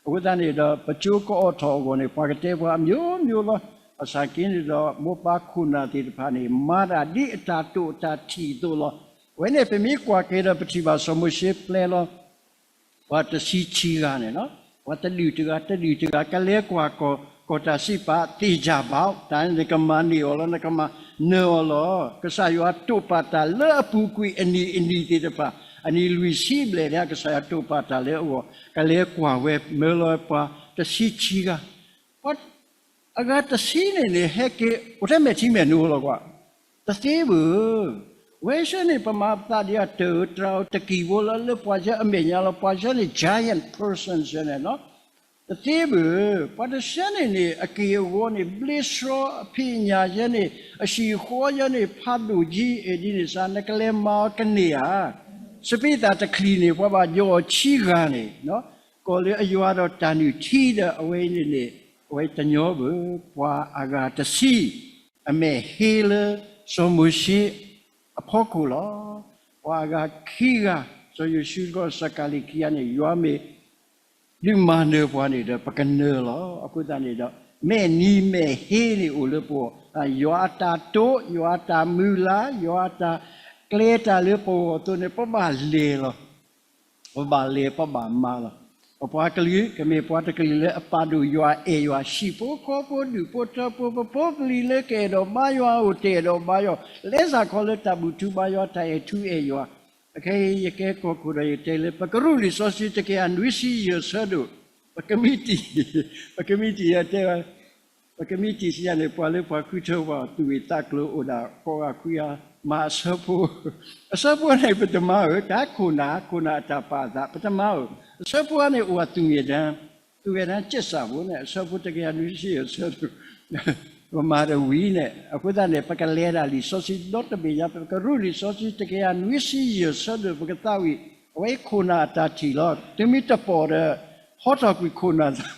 အဃိသတးန့ၣ်ဒီး ပကၠိကအိးထီၣ်အဂီၢ်န့ၣ် ပှၤကတဲပှၤအမျိုးမျိုးလီၤ. ဘၣ်ဆၣ်က့န့ၣ်ဒီး မိၢ်ပၢ်ခိၣ်နၢ်သ့ၣ်တဖၣ်န့ၣ် မၤတၢ်ဒ်အတၢ်တိာ်အတၢ်ထံၣ်အသိးလီၤ. အဝဲန့ၣ် ပမ့ၢ်ကွၢ်က့ၤဒီး ပထံၣ်ဘၣ်စီၤမိၤၡ့ပျဲလီၤ ပှၤတဆံခံဂၤန့ၣ်လီၤ. ပှၤတဒူၣ်တဂၤ တဒူၣ်တဂၤ ကလဲၤကွၢ်ကီၢ် ကီၢ်တၢ်စံးပာ် သ့ၣ်ယၢ်ဘၣ် တၢ်န့ၣ် နကမၤန့ၢ်အီၤလီၤ နကမၤနၢၤအီၤလီၤ. ကစၢ်ယွၤတိာ်ပာ်တၢ်လၢအပူၤကွံာ်အနံၤအနံၤသ့ၣ်တဖၣ် အနံၤလွံၢ်ဆံဘျဲၣ်န့ၣ် ကစၢ်ယွၤတိာ်ပာ်တၢ်လၢအဂီၢ် ကလဲၤကွၢ်ဝဲမၢလီၤပှၤတဆံခံဂၤ ပှၤအဂၤတဆံန့ၣ်န့ၣ် ဟဲက့ၤ အိၣ်ထဲမဲာ်ထံမဲာ်နိလီၤကွၢ်, တသ့ဘၣ်. ဝဲဆၢန့ၣ် ပမၤပသးဒ်အတၢ်အၢတြၤအီၤတကံၢ်ဖိလၢ လၢပှၤဆၢအမဲာ်ညါလီၤ ပှၤဆၢန့ၣ် giant person ဆၢန့ၣ်လီၤ. တသ့ဘၣ်. ပှၤတဆၢန့ၣ်န့ၣ် အက့ၢ်အဂီၤန့ၣ် ဘျ့ဆှီအဖံးအညၣ်ဆၢန့ၣ် အဟံၣ်အဃီဆၢန့ၣ် ဖးဒိၣ်ကံ အဲၣ်ဒ်န့ၣ်စ့ၢ် နကလဲၤမၤအီၤကန့ၢ်ဧါ. စပံးသၣ်တချံၣ်န့ၣ် ပှၤဘၣ်ယီၤအီၤဆံဂၤန့ၣ် ကီၢ်လၢအယွၤဒီးတၢ်နုၢ်ထံဒီး အဝဲအံၤန့ၣ်န့ၣ် အဝဲတညီဘၣ်. ပှၤအဂၤတဆံ အမဲာ်ဟ့လၢစီၤမိၤၡ့အဖီခိၣ်လီၤ. ပှၤအဂၤခံဂၤ စီၤယိၤၡူတခီ စီၤကၤလံးခံဂၤန့ၣ် ယွၤမ့ၢ် ဒုးမၤနၢၤပှၤန့ၣ်ဒီး ပကနၢၤလီၤ. အဃိသတးန့ၣ်ဒီး မဲာ်နံၤမဲာ်ဟ့န့ၣ်အိၣ်လၢပဂီၢ်, ယွၤအတၢ်တိာ်, ယွၤအတၢ်မုၢ်လၢ်, ယွၤအတၢ်ကျဲတၢ်လၢပဂီၢ်အသိးန့ၣ် ပဘၣ်လဲၤလီၤ. ပဘၣ်လဲၤ ပဘၣ်မၤလီၤ. ပပှၤကလုာ် ကမ့ၢ်ပှၤတကလုာ်လၢအပာ်ဒိၣ်ယွၤအဲၣ်ယွၤ ဟံၣ်ဖိဃီဖိ ဒူၣ်ဖိထၢဖိ ပဖိပလံၤလၢကအဲၣ်ဒိးဘါယွၤအိၣ် တအဲၣ်ဒိးဘါယွၤ, လဲၤစ့ၢ်ကီးလၢတၢ်ဘူၣ်ထူဘါယွၤ တၢ်အဲၣ်ထူအဲၣ်ယွၤ. အခဲအံၤ ယကဲကီၢ်ခိၣ်ဒီး ယတဲလၢ ပကရူၢ်လံာ်စီဆှံ တကယၤနွံဆံယဲၢ်ဆၢဒိၣ်, ပကမံးတံာ်, ပကမံးတံာ်ယတဲ ပကမံးတံာ်စံးယၤန့ၣ် ပှၤလၢပှၤဃုထၢပှၤ သူၣ်ဂ့ၢ်သးကျိၤအိၣ်ဒၣ် ဃိးဂၤခွံဂၤ မၤအဆၢဖိ, အဆၢဖိန့ၣ် ပတမၤဧၢ, တၢ်ခိၣ်နၢ်, ခိၣ်နၢ်အတၢ်ပာ်အသး ပတမၤဧၢ. အဆၢဖိန့ၣ် အိၣ်အသူၣ်ဂ့ၢ်ဒၢ, သူၣ်ဂ့ၢ်ဒၢကဲစၢ်ဖိန့ၣ် အဆၢဖိတကယၤနွံဆံယဲၢ်ဆၢဒိၣ် ပမၤတဝံၤန့ၣ် အဃိသတးန့ၣ် ပကလဲၤဒၣ်လံာ်စီဆှံဒီတဘ့ၣ်ညါ ပကရူၢ်လံာ်စီဆှံ တကယၤနွံဆံယဲၢ်ဆၢဒိၣ် ပကသးဝံၣ်, အဝဲခိၣ်နၢ်အတၢ်ထံၣ်လီၤ. တုၤမ့ၢ်တပိာ်ဒီး ဟီထီၣ်ကွံာ်ခိၣ်နၢ်သး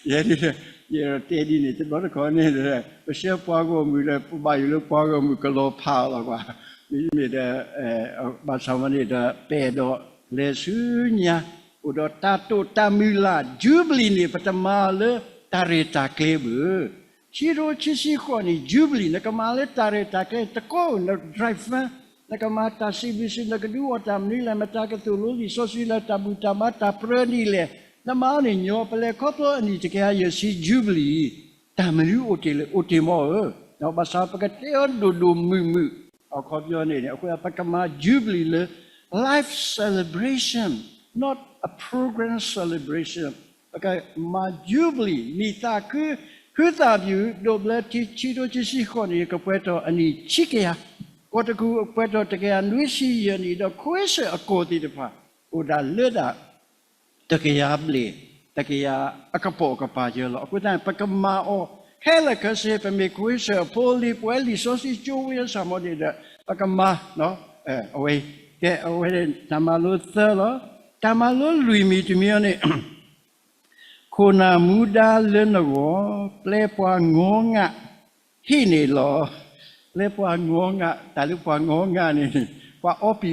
ယဲဒၣ် ယတဲဒ်န့ၣ် တဘျီတခီၣ်န့ၣ် ပဆှၢပှၤဂီၢ်မုၢ်ဒီး ပဘၣ်ယိၣ်လၢပှၤဂီၢ်မုၢ်ကလီၤဖးအီၤလီၤကွၢ်. မ့မ့ၢ်ဒီး ဘၣ်ဆၣ်ဝဲန့ၣ်ဒီး ပအဲၣ်ဒိးလဲၤဆူညါ အိၣ်ဒီးတၢ်တိာ်တၢ်မုၢ်လၢ် ယူဘလံၤန့ၣ် ပတမၤလၢတၢ်ရဲၣ်တၢ်ကျဲၤဘၣ်. ခံထိခံဆံဃိးနံၣ် ယူဘလံၤ နကမၤလၢတၢ်ရဲၣ်တၢ်ကျဲၤ တကိး န drive နကမၤတၢ်စံးဘျုးစံး နကဒုးအီၣ်တၢ်မနုၤလဲၣ် မတၤကသိၣ်လိလံာ်စီဆှံလၢ တၢ်ဘူၣ်တၢ်ဘါတၢ်ပြၢနံၣ်လဲၣ် နမၤအီၤန့ၣ်ညီ ပလဲၤခီဖျိအနံၣ်တကယၤယဲၢ်ဆံ ယူဘလံၤ တၢ်မနုၤအိၣ်တ့ၢ်လၢ အိၣ်တ့ၢ်မီၢ်ဧၢ. ဘၣ်ဆၣ်ပကတဲအီၤဒိၣ်ဒိၣ်မုၢ်မုၢ် အခီပညီန့ၣ် အဃိပကမၤ ယူဘလံၤ လၢ life celebration, not a program celebration. ပကမၤ ယူဘလံၤ နံၣ်သးခု ဟုသၣ်ဘျုး ဒိးဘျၢထံ ခံထိခံဆံဃိးနံၣ် ကပှဲၤထီၣ်အနံၣ်ခံကယၤ, ကီၢ်တကူၣ်ပှဲၤထီၣ်တကယၤနွံဆံယဲၢ်နံၣ် ဒီးခွ့ဆၢၣ်အကီၢ်သ့ၣ်တဖၣ် အိၣ်ဒၣ်လၢဒၣ် တကယၤဘျဲၣ် တကယၤအကပိာ်ကပၤယၢလီၤ. အဃိသတး ပကမၤအီၤ ခဲလၢာ်ခဲဆ့ ပမ့ၢ်ခွ့ဆၢၣ်အဖိလံၤ ပဝဲလံာ်စီဆှံကၠိဝဲအဆၣ်မီၤန့ၣ်ဒီး ပကမၤ အဝဲ ကဲ အဝဲ တၢ်မၤလိသၢလီၤ. တၢ်မၤလိလွံၢ်မံၤတမံၤအံၤန့ၣ် ခိၣ်နၢ်မူဒါလၢနဂီၢ် ပျဲပှၤငီငၢ် ဟံးန့ၢ်လီၤ. ပျဲပှၤငီငၢ် တၢ်လၢပှၤငီငၢ်န့ၣ် ပှၤအီပံၤအီပီ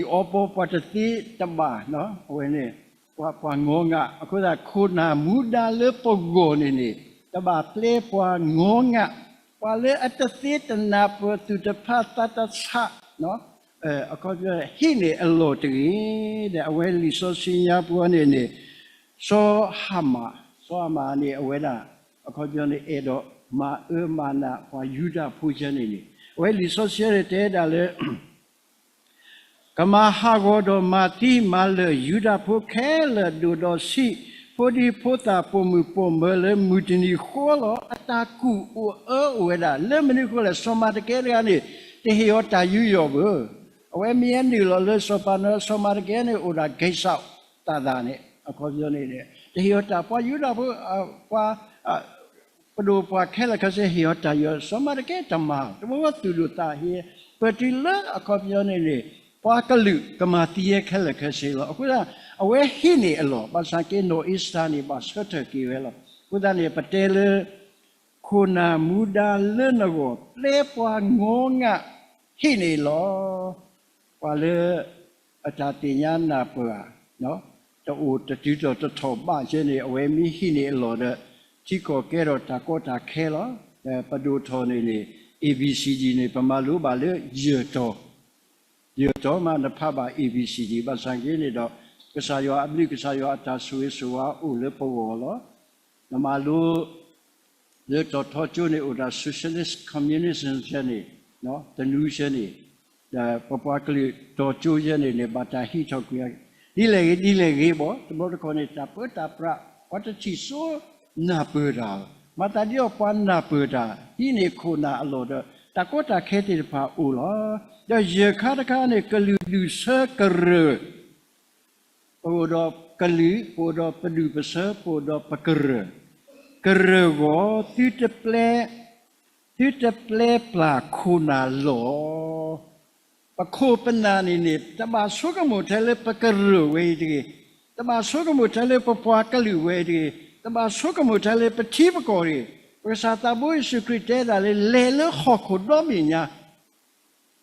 ပှၤတသ့တဘၣ် အဝဲန့ၣ် ပှၤ ပှၤငီငၢ် အဃိသတး ခိၣ်နၢ်မူဒါလၢပဂီၢ်န့ၣ်န့ၣ် တဘၣ်ပျဲပှၤငီငၢ် ပှၤလၢအတသ့တနၢ်ပၢၢ်သူၣ်တဖးသးတဆး အခီပညီ ဟံးန့ၢ်အလီၢ်တဂ့ၤ ဒီးအဝဲလံာ်စီဆှံညါပူၤန့ၣ်န့ၣ် စီၤဟၤမၣ် စီၤဟၤမၣ်န့ၣ် အဝဲဒၣ် အခီပညီန့ၣ် အဲၣ်ဒိးမၤအၢမၤနးပှၤယူဒၤဖိယဲန့ၣ်န့ၣ် အဝဲလံာ်စီဆှံန့ၣ်တဲဒၣ်လၢ ကမၤဟးဂီၤဒီးမၤသံမၤလၢာ်ယူဒၤဖိခဲလၢာ် ဒိၣ်ဒီးဆံးဖိဒံဖိသၣ် ပိာ်မုၣ်ပိာ်မၢၤလၢမုၢ်တနံၤဃီလီၤ. အတၢ်ကူၣ်အိၣ်အၢအိၣ်ဝဲဒၣ် လၢမနုၤဃိလဲၣ် စီၤမၤတကဲတဂၤန့ၣ် တဟ့ၣ်အီၤတၢ်ယူးယီၣ်ဘၣ်. အဝဲမ့ၢ်အနုာ်လီၤလၢစီၤပၤနၢၤ စီၤမၤတကဲန့ၣ် အိၣ်ဒၣ်ကဲစးသးသးန့ၣ် အခီပညီန့ၣ် တဟ့ၣ်အီၤတၢ် ပှၤယူဒၤဖိ ပှၤ ပဒိၣ်ပှၤခဲလၢာ်ခဲဆ့ ဟ့ၣ်အီၤတၢ်ယူးယီၣ် စီၤမၤတကဲတမၤ တမ့ၢ်ဝဲသူၣ်ဒိၣ်သးဟ့ ပတုၤလၢအခီပညီန့ၣ်န့ၣ် ပှၤကလုာ်ကမၤသံယဲခဲလၢာ်ခဲဆ့လီၤ. အဃိသတး အဝဲဟံးန့ၢ်အလီၢ် ဘၣ်ဆၣ်က့နီၢ်အ့စတၢၤန့ၣ် ဘၣ်ဆၢထၢၣ်က့ၤဝဲလီၤ. အဃိသတးန့ၣ် ပတဲလၢ ခိၣ်နၢ်မူဒါလၢနဂီၢ် ပျဲပှၤငီငၢ်ဟံးန့ၢ်လီၤ. ပှၤလၢ အတၢ်သ့ၣ်ညါနၢ်ပၢၢ်ဧါ တအိၣ်တတုၤထီၣ်တထီၣ်ဘးယဲန့ၣ် အဝဲမ့ၢ်ဟံးန့ၢ်အလီၢ်ဒီး ထံကီၢ်ကဲထီၣ်တၢ်ကီတၢ်ခဲလီၤ. ပဒိၣ်ထီၣ်န့ၣ်န့ၣ် A B C D န့ၣ် ပမၤလိဘၣ်လၢယဲၢ်တီၤ, ယဲၢ်တီၤမး နဖးဘၣ် A B C D ဘၣ်ဆၣ်က့န့ၣ်ဒီး ကစၢ်ယွၤအဘျုး ကစၢ်ယွၤအတၢ်ဆိၣ်ဂ့ၤဆိၣ်ဝါအိၣ်လၢပဂီၢ်လီၤ. နမၤလိ လၢတီၤထီကၠိန့ၣ် အိၣ်ဒၣ် socialist communism ယဲန့ၣ် တနူယဲန့ၣ် ဒီးပပှၤကလုာ်တီၤကၠိယဲန့ၣ်န့ၣ် ဘၣ်တၢ်ဟံးထီၣ်ကွံာ် ဒ်လဲၣ်ဂ့ၤ ဒ်လဲၣ်ဂ့ၤဘၣ် တဘျီတခီၣ်န့ၣ် တၢ်ပၢတၢ်ပြး ပှၤတထံၣ်စိနၢ်ပၢၢ်တၢ်, မၤသးဒ်အီၤပှၤနၢ်ပၢၢ်တၢ် ဟံးန့ၢ်ခိၣ်နၢ်အလီၢ်ဒီး တၢ်ကီတၢ်ခဲသ့ၣ်တဖၣ်အိၣ်လီၤ. ဒီးယဲၢ်ခါတခါန့ၣ် ကလုာ်ဒူၣ်ဆၢကရၢၢ် ပအိၣ်ဒီးကလုာ် ပအိၣ်ဒီးပဒူၣ်ပဆၢ ပအိၣ်ဒီးပကရၢၢ်, ကရၢၢ်ဂီၢ် သုတပျဲ သုတပျဲပျၢ်ခိၣ်နၢ်လီၤ. ပခိၣ်ပနၢ်န့ၣ်န့ၣ် တဘၣ်ဆိကမိၣ်ထဲလၢပကရၢၢ်ဝဲအံၤတဂ့ၤ, တဘၣ်ဆိကမိၣ်ထဲလၢပပှၤကလုာ်ဝဲအံၤတဂ့ၤ, တဘၣ်ဆိကမိၣ်ထဲလၢပထံပကီၢ်တဂ့ၤ. ပကစၢ်သးဘိယ့ၣ်ၡူးခရံာ်တဲဒၣ်လၢ လဲၤလၢဟီၣ်ခိၣ်ဒီဘ့ၣ်ညါ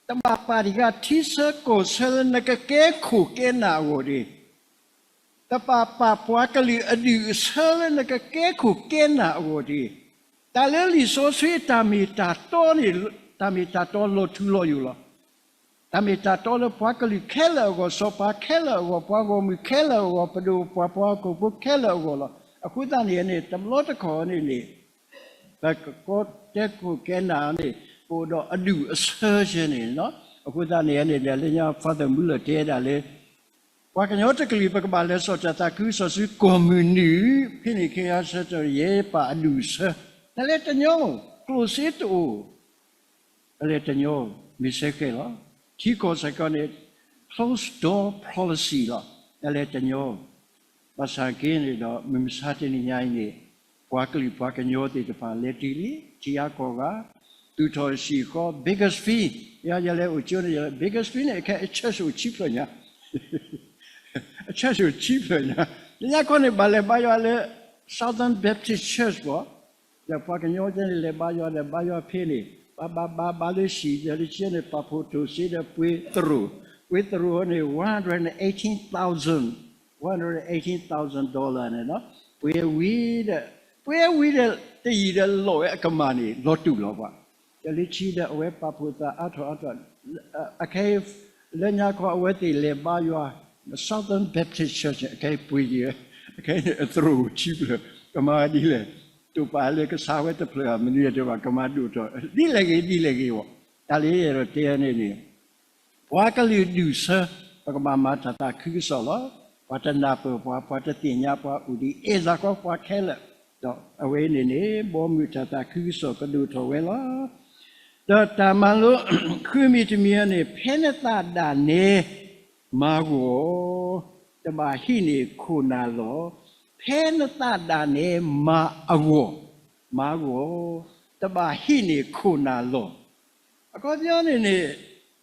တဘၣ်ပာ်တံၢ်ဃာ်ထံဆၢကီၢ်ဆၢလၢနကကဲခိၣ်ကဲနၢ်အဂီၢ်တဂ့ၤ. တဘၣ်ပာ်ပှၤကလုာ်အဒူၣ်အဆၢလၢနကကဲခိၣ်ကဲနၢ်အဂီၢ်တဂ့ၤ. တၢ်လၢလံာ်စီဆှံအတၢ်မ့ၢ်တၢ်တီန့ၣ် တၢ်မ့ၢ်တၢ်တီလီၤထူလီၤယိာ်လီၤ. တၢ်မ့ၢ်တၢ်တီလၢပှၤကလုာ်ခဲလၢာ်အဂီၢ်, စီၤပၤခဲလၢာ်အဂီၢ်, ပှၤဂီၢ်မုၢ်ခဲလၢာ်အဂီၢ်, ပဒိၣ်ပှၤပှၤဟီၣ်ခိၣ်ဖိခဲလၢာ်အဂီၢ်လီၤ. အဃိသတးန့ၣ်န့ၣ် တဘျီတခီၣ်န့ၣ်န့ၣ် ပကကဲခိၣ်ကဲနၢ်န့ၣ် ပအိၣ်ဒီးအဒူၣ်အဆၢယဲန့ၣ်လီၤ. အဃိသတးန့ၣ်န့ၣ် လၢညါ Father Muller တဲဒၣ်လၢ ပှၤကညီတကလုာ် ပကဘၣ်လဲၤစိာ်တၢ်သးခုကစီၣ်ဆူကီၢ်မုၢ်နုာ် ဖဲန့ၣ်ခ့ယါဆၢထီၣ် ယဲပာ်အဒူၣ်အဆၢ, နလဲၤတညီ, ကျိၣ်စ့တအိၣ်, ပလဲၤတညီ, မ့ၢ်ဆဲဃဲလီၤ. ထံကီၢ်စ့ၢ်ကီးန့ၣ် closed door policy လီၤ. နလဲၤတညီ, ဘၣ်ဆၣ်က့န့ၣ်ဒီး မုၢ်မဆါတနံၤညါအံၤန့ၣ် ပှၤကလုာ်ပှၤကညီသ့ၣ်တဖၣ်လဲၤတုၤလံ ထံဂၤကီၢ်ဂၤ, သူၣ်ထီၣ်စံၣ်ဃီ Bakersfield, ယၤယလဲၤအိၣ်ကၠိန့ၣ် ယလဲၤ Bakersfield န့ၣ် အခဲအံၤ church အိၣ်ဆံဖျၢၣ်ညါ အ church အိၣ်ဆံဖျၢၣ်ညါ, လၢညါခီန့ၣ် ဘၣ်လဲၤဘါယွၤလၢ Southern Baptist Church ဘၣ်, ဒီးပှၤကညီကဲန့ၣ် လဲၤဘါယွၤဒီး ဘါယွၤဖဲန့ၣ် ဘါဘါဘါဘါလၢဟံၣ် ဒီးလၢခံန့ၣ် ပာ်ဖှိၣ်ထီၣ်စ့ဒီးပှ့ၤသရိာ်, ပှ့ၤသရိာ်န့ၣ် one hundred eighteen thousand, one hundred eighteen thousand dollar န့ၣ်လီၤ. ပှ့ၤဝံၤဒီး ပှ့ၤဝံၤဒီး တယံာ်ဒီးလီၤဝဲအကမၢ်န့ၣ် လီၤတူာ်လီၤပှၤ, ဒီးလၢခံဒီးအဝဲပာ်ဖှိၣ်သးအါထီၣ်အါထီၣ်, အခဲအံၤ လၢညါခီအဝဲသ့ၣ်လဲၤဘါယွၤ Southern Baptist Church အခဲအံၤပှ့ၤက့ၤဝဲ, အခဲအံၤန့ၣ် အသရိာ်အိၣ်ဆံဖျၢၣ်, ကမၤဒ်လဲၣ်, တိာ်ပာ်လၢကဆါဝဲတဖျၢၣ်ဧါ မနုၤတဲဘၣ် ကမၤဒိၣ်ထီၣ် ဒ်လဲၣ်ဂ့ၤ ဒ်လဲၣ်ဂ့ၤဘၣ်, တၢ်လၢယအဲၣ်ဒိးတဲန့ၣ်န့ၣ် ပှၤကလုာ်ဒူၣ်ဆၢ ပကဘၣ်မၤတၢ်သးခုကစီၣ်လီၤ. ပှၤတနၢ်ပၢၢ်ပှၤ, ပှၤတသ့ၣ်ညါပှၤအိၣ်ဒံး အဲၣ်သးကီးပှၤခဲလၢာ်, ဒီးအဝဲအံၤန့ၣ်န့ၣ် ဘီမုၢ်တၢ်သးခုကစီၣ်ကဒိၣ်ထီၣ်ဝဲလီၤ. ဒီးတၢ်မၤလိ ဃုမံၤတမံၤအံၤန့ၣ် ဖဲနသးဒၣ်နဲ မၤဂီၢ်, တဘၣ်ဟံးန့ၢ်ခိၣ်နၢ်လီၢ်, ဖဲနသးဒၣ်နဲ မၤအဂီၢ်, မၤဂီၢ်, တဘၣ်ဟံးန့ၢ်ခိၣ်နၢ်လီၢ် အခီပညီန့ၣ်န့ၣ်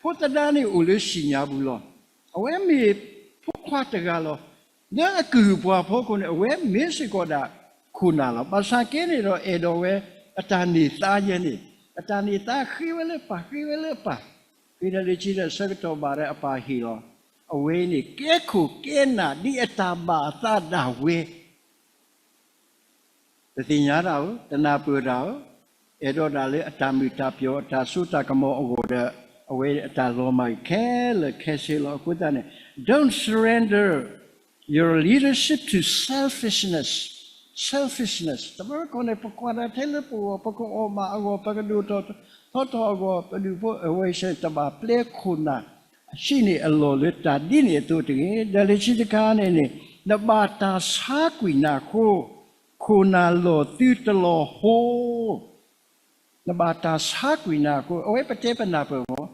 ဖိသဒါန့ၣ်အိၣ်လၢစံၣ်ညါပူၤလီၤ. အဝဲမ့ၢ်ဖိခွါတဂၤလီၤ. လၢအကုၢ်ပှၤဖီခိၣ်န့ၣ် အဝဲမ့ၢ်စ့ၢ်ကီးဒၣ်ခိၣ်နၢ်လီၤ. ဘၣ်ဆၣ်က့န့ၣ်ဒီး အဲၣ်ဒိးဝဲအတၢ်န့ၢ်သါယဲန့ၣ်, အတၢ်န့ၢ်သါဃ့ဝဲလၢပၢ်, ဃ့ဝဲလၢပၢ်, ဃ့ဒီးလၢခံဒီးဆၢကတီၢ်ဘၣ်ဒီးအပၢ်ဟ့ၣ်လီၤ. အဝဲအံၤန့ၣ် ကဲခိၣ်ကဲနၢ်ဒ်အတၢ်ဘၣ်အသးဒၣ်ဝဲ တသ့ၣ်ညါတၢ်ဧိၤ, တနၢ်ပၢၢ်တၢ်ဧိၤ, အဲၣ်ဒိးတၢ်လၢအတၢ်မုာ်တၢ်ပျီၢ် အတၢ်စိတၢ်ကမီၤအဂီၢ်ဒီး အဝဲအတၢ်လီၤမၢ်ခဲလၢာ်ခဲဆ့လီၤ. အဃိသတးန့ၣ် don't surrender your leadership to selfishness, selfishness တဘျီတခီၣ်န့ၣ် ပကွၢ်တၢ်ထဲလၢပဂီၢ်, ပကအီၣ်မးအဂီၢ်, ပကဒိၣ်ထီၣ်ထီထီၣ်အဂီၢ်, ပဒူၣ်ဖိအဝဲအံၤ တဘၣ်ပျဲခိၣ်နၢ် ဟံးန့ၢ်အလီၢ်လၢတၢ်ဒ်န့ၣ်အသိးတဂ့ၤ. ဒီးလၢခံတခါန့ၣ်န့ၣ် နဘၣ်တၢ်ဆါကွံာ်နၤအဃိ, ခိၣ်နၢ်လီၢ်သုတလီၤဟိ, နဘၣ်တၢ်ဆါကွံာ်နၤအဃိ, အဝဲပတဲပနၢ်ပၢၢ်မး,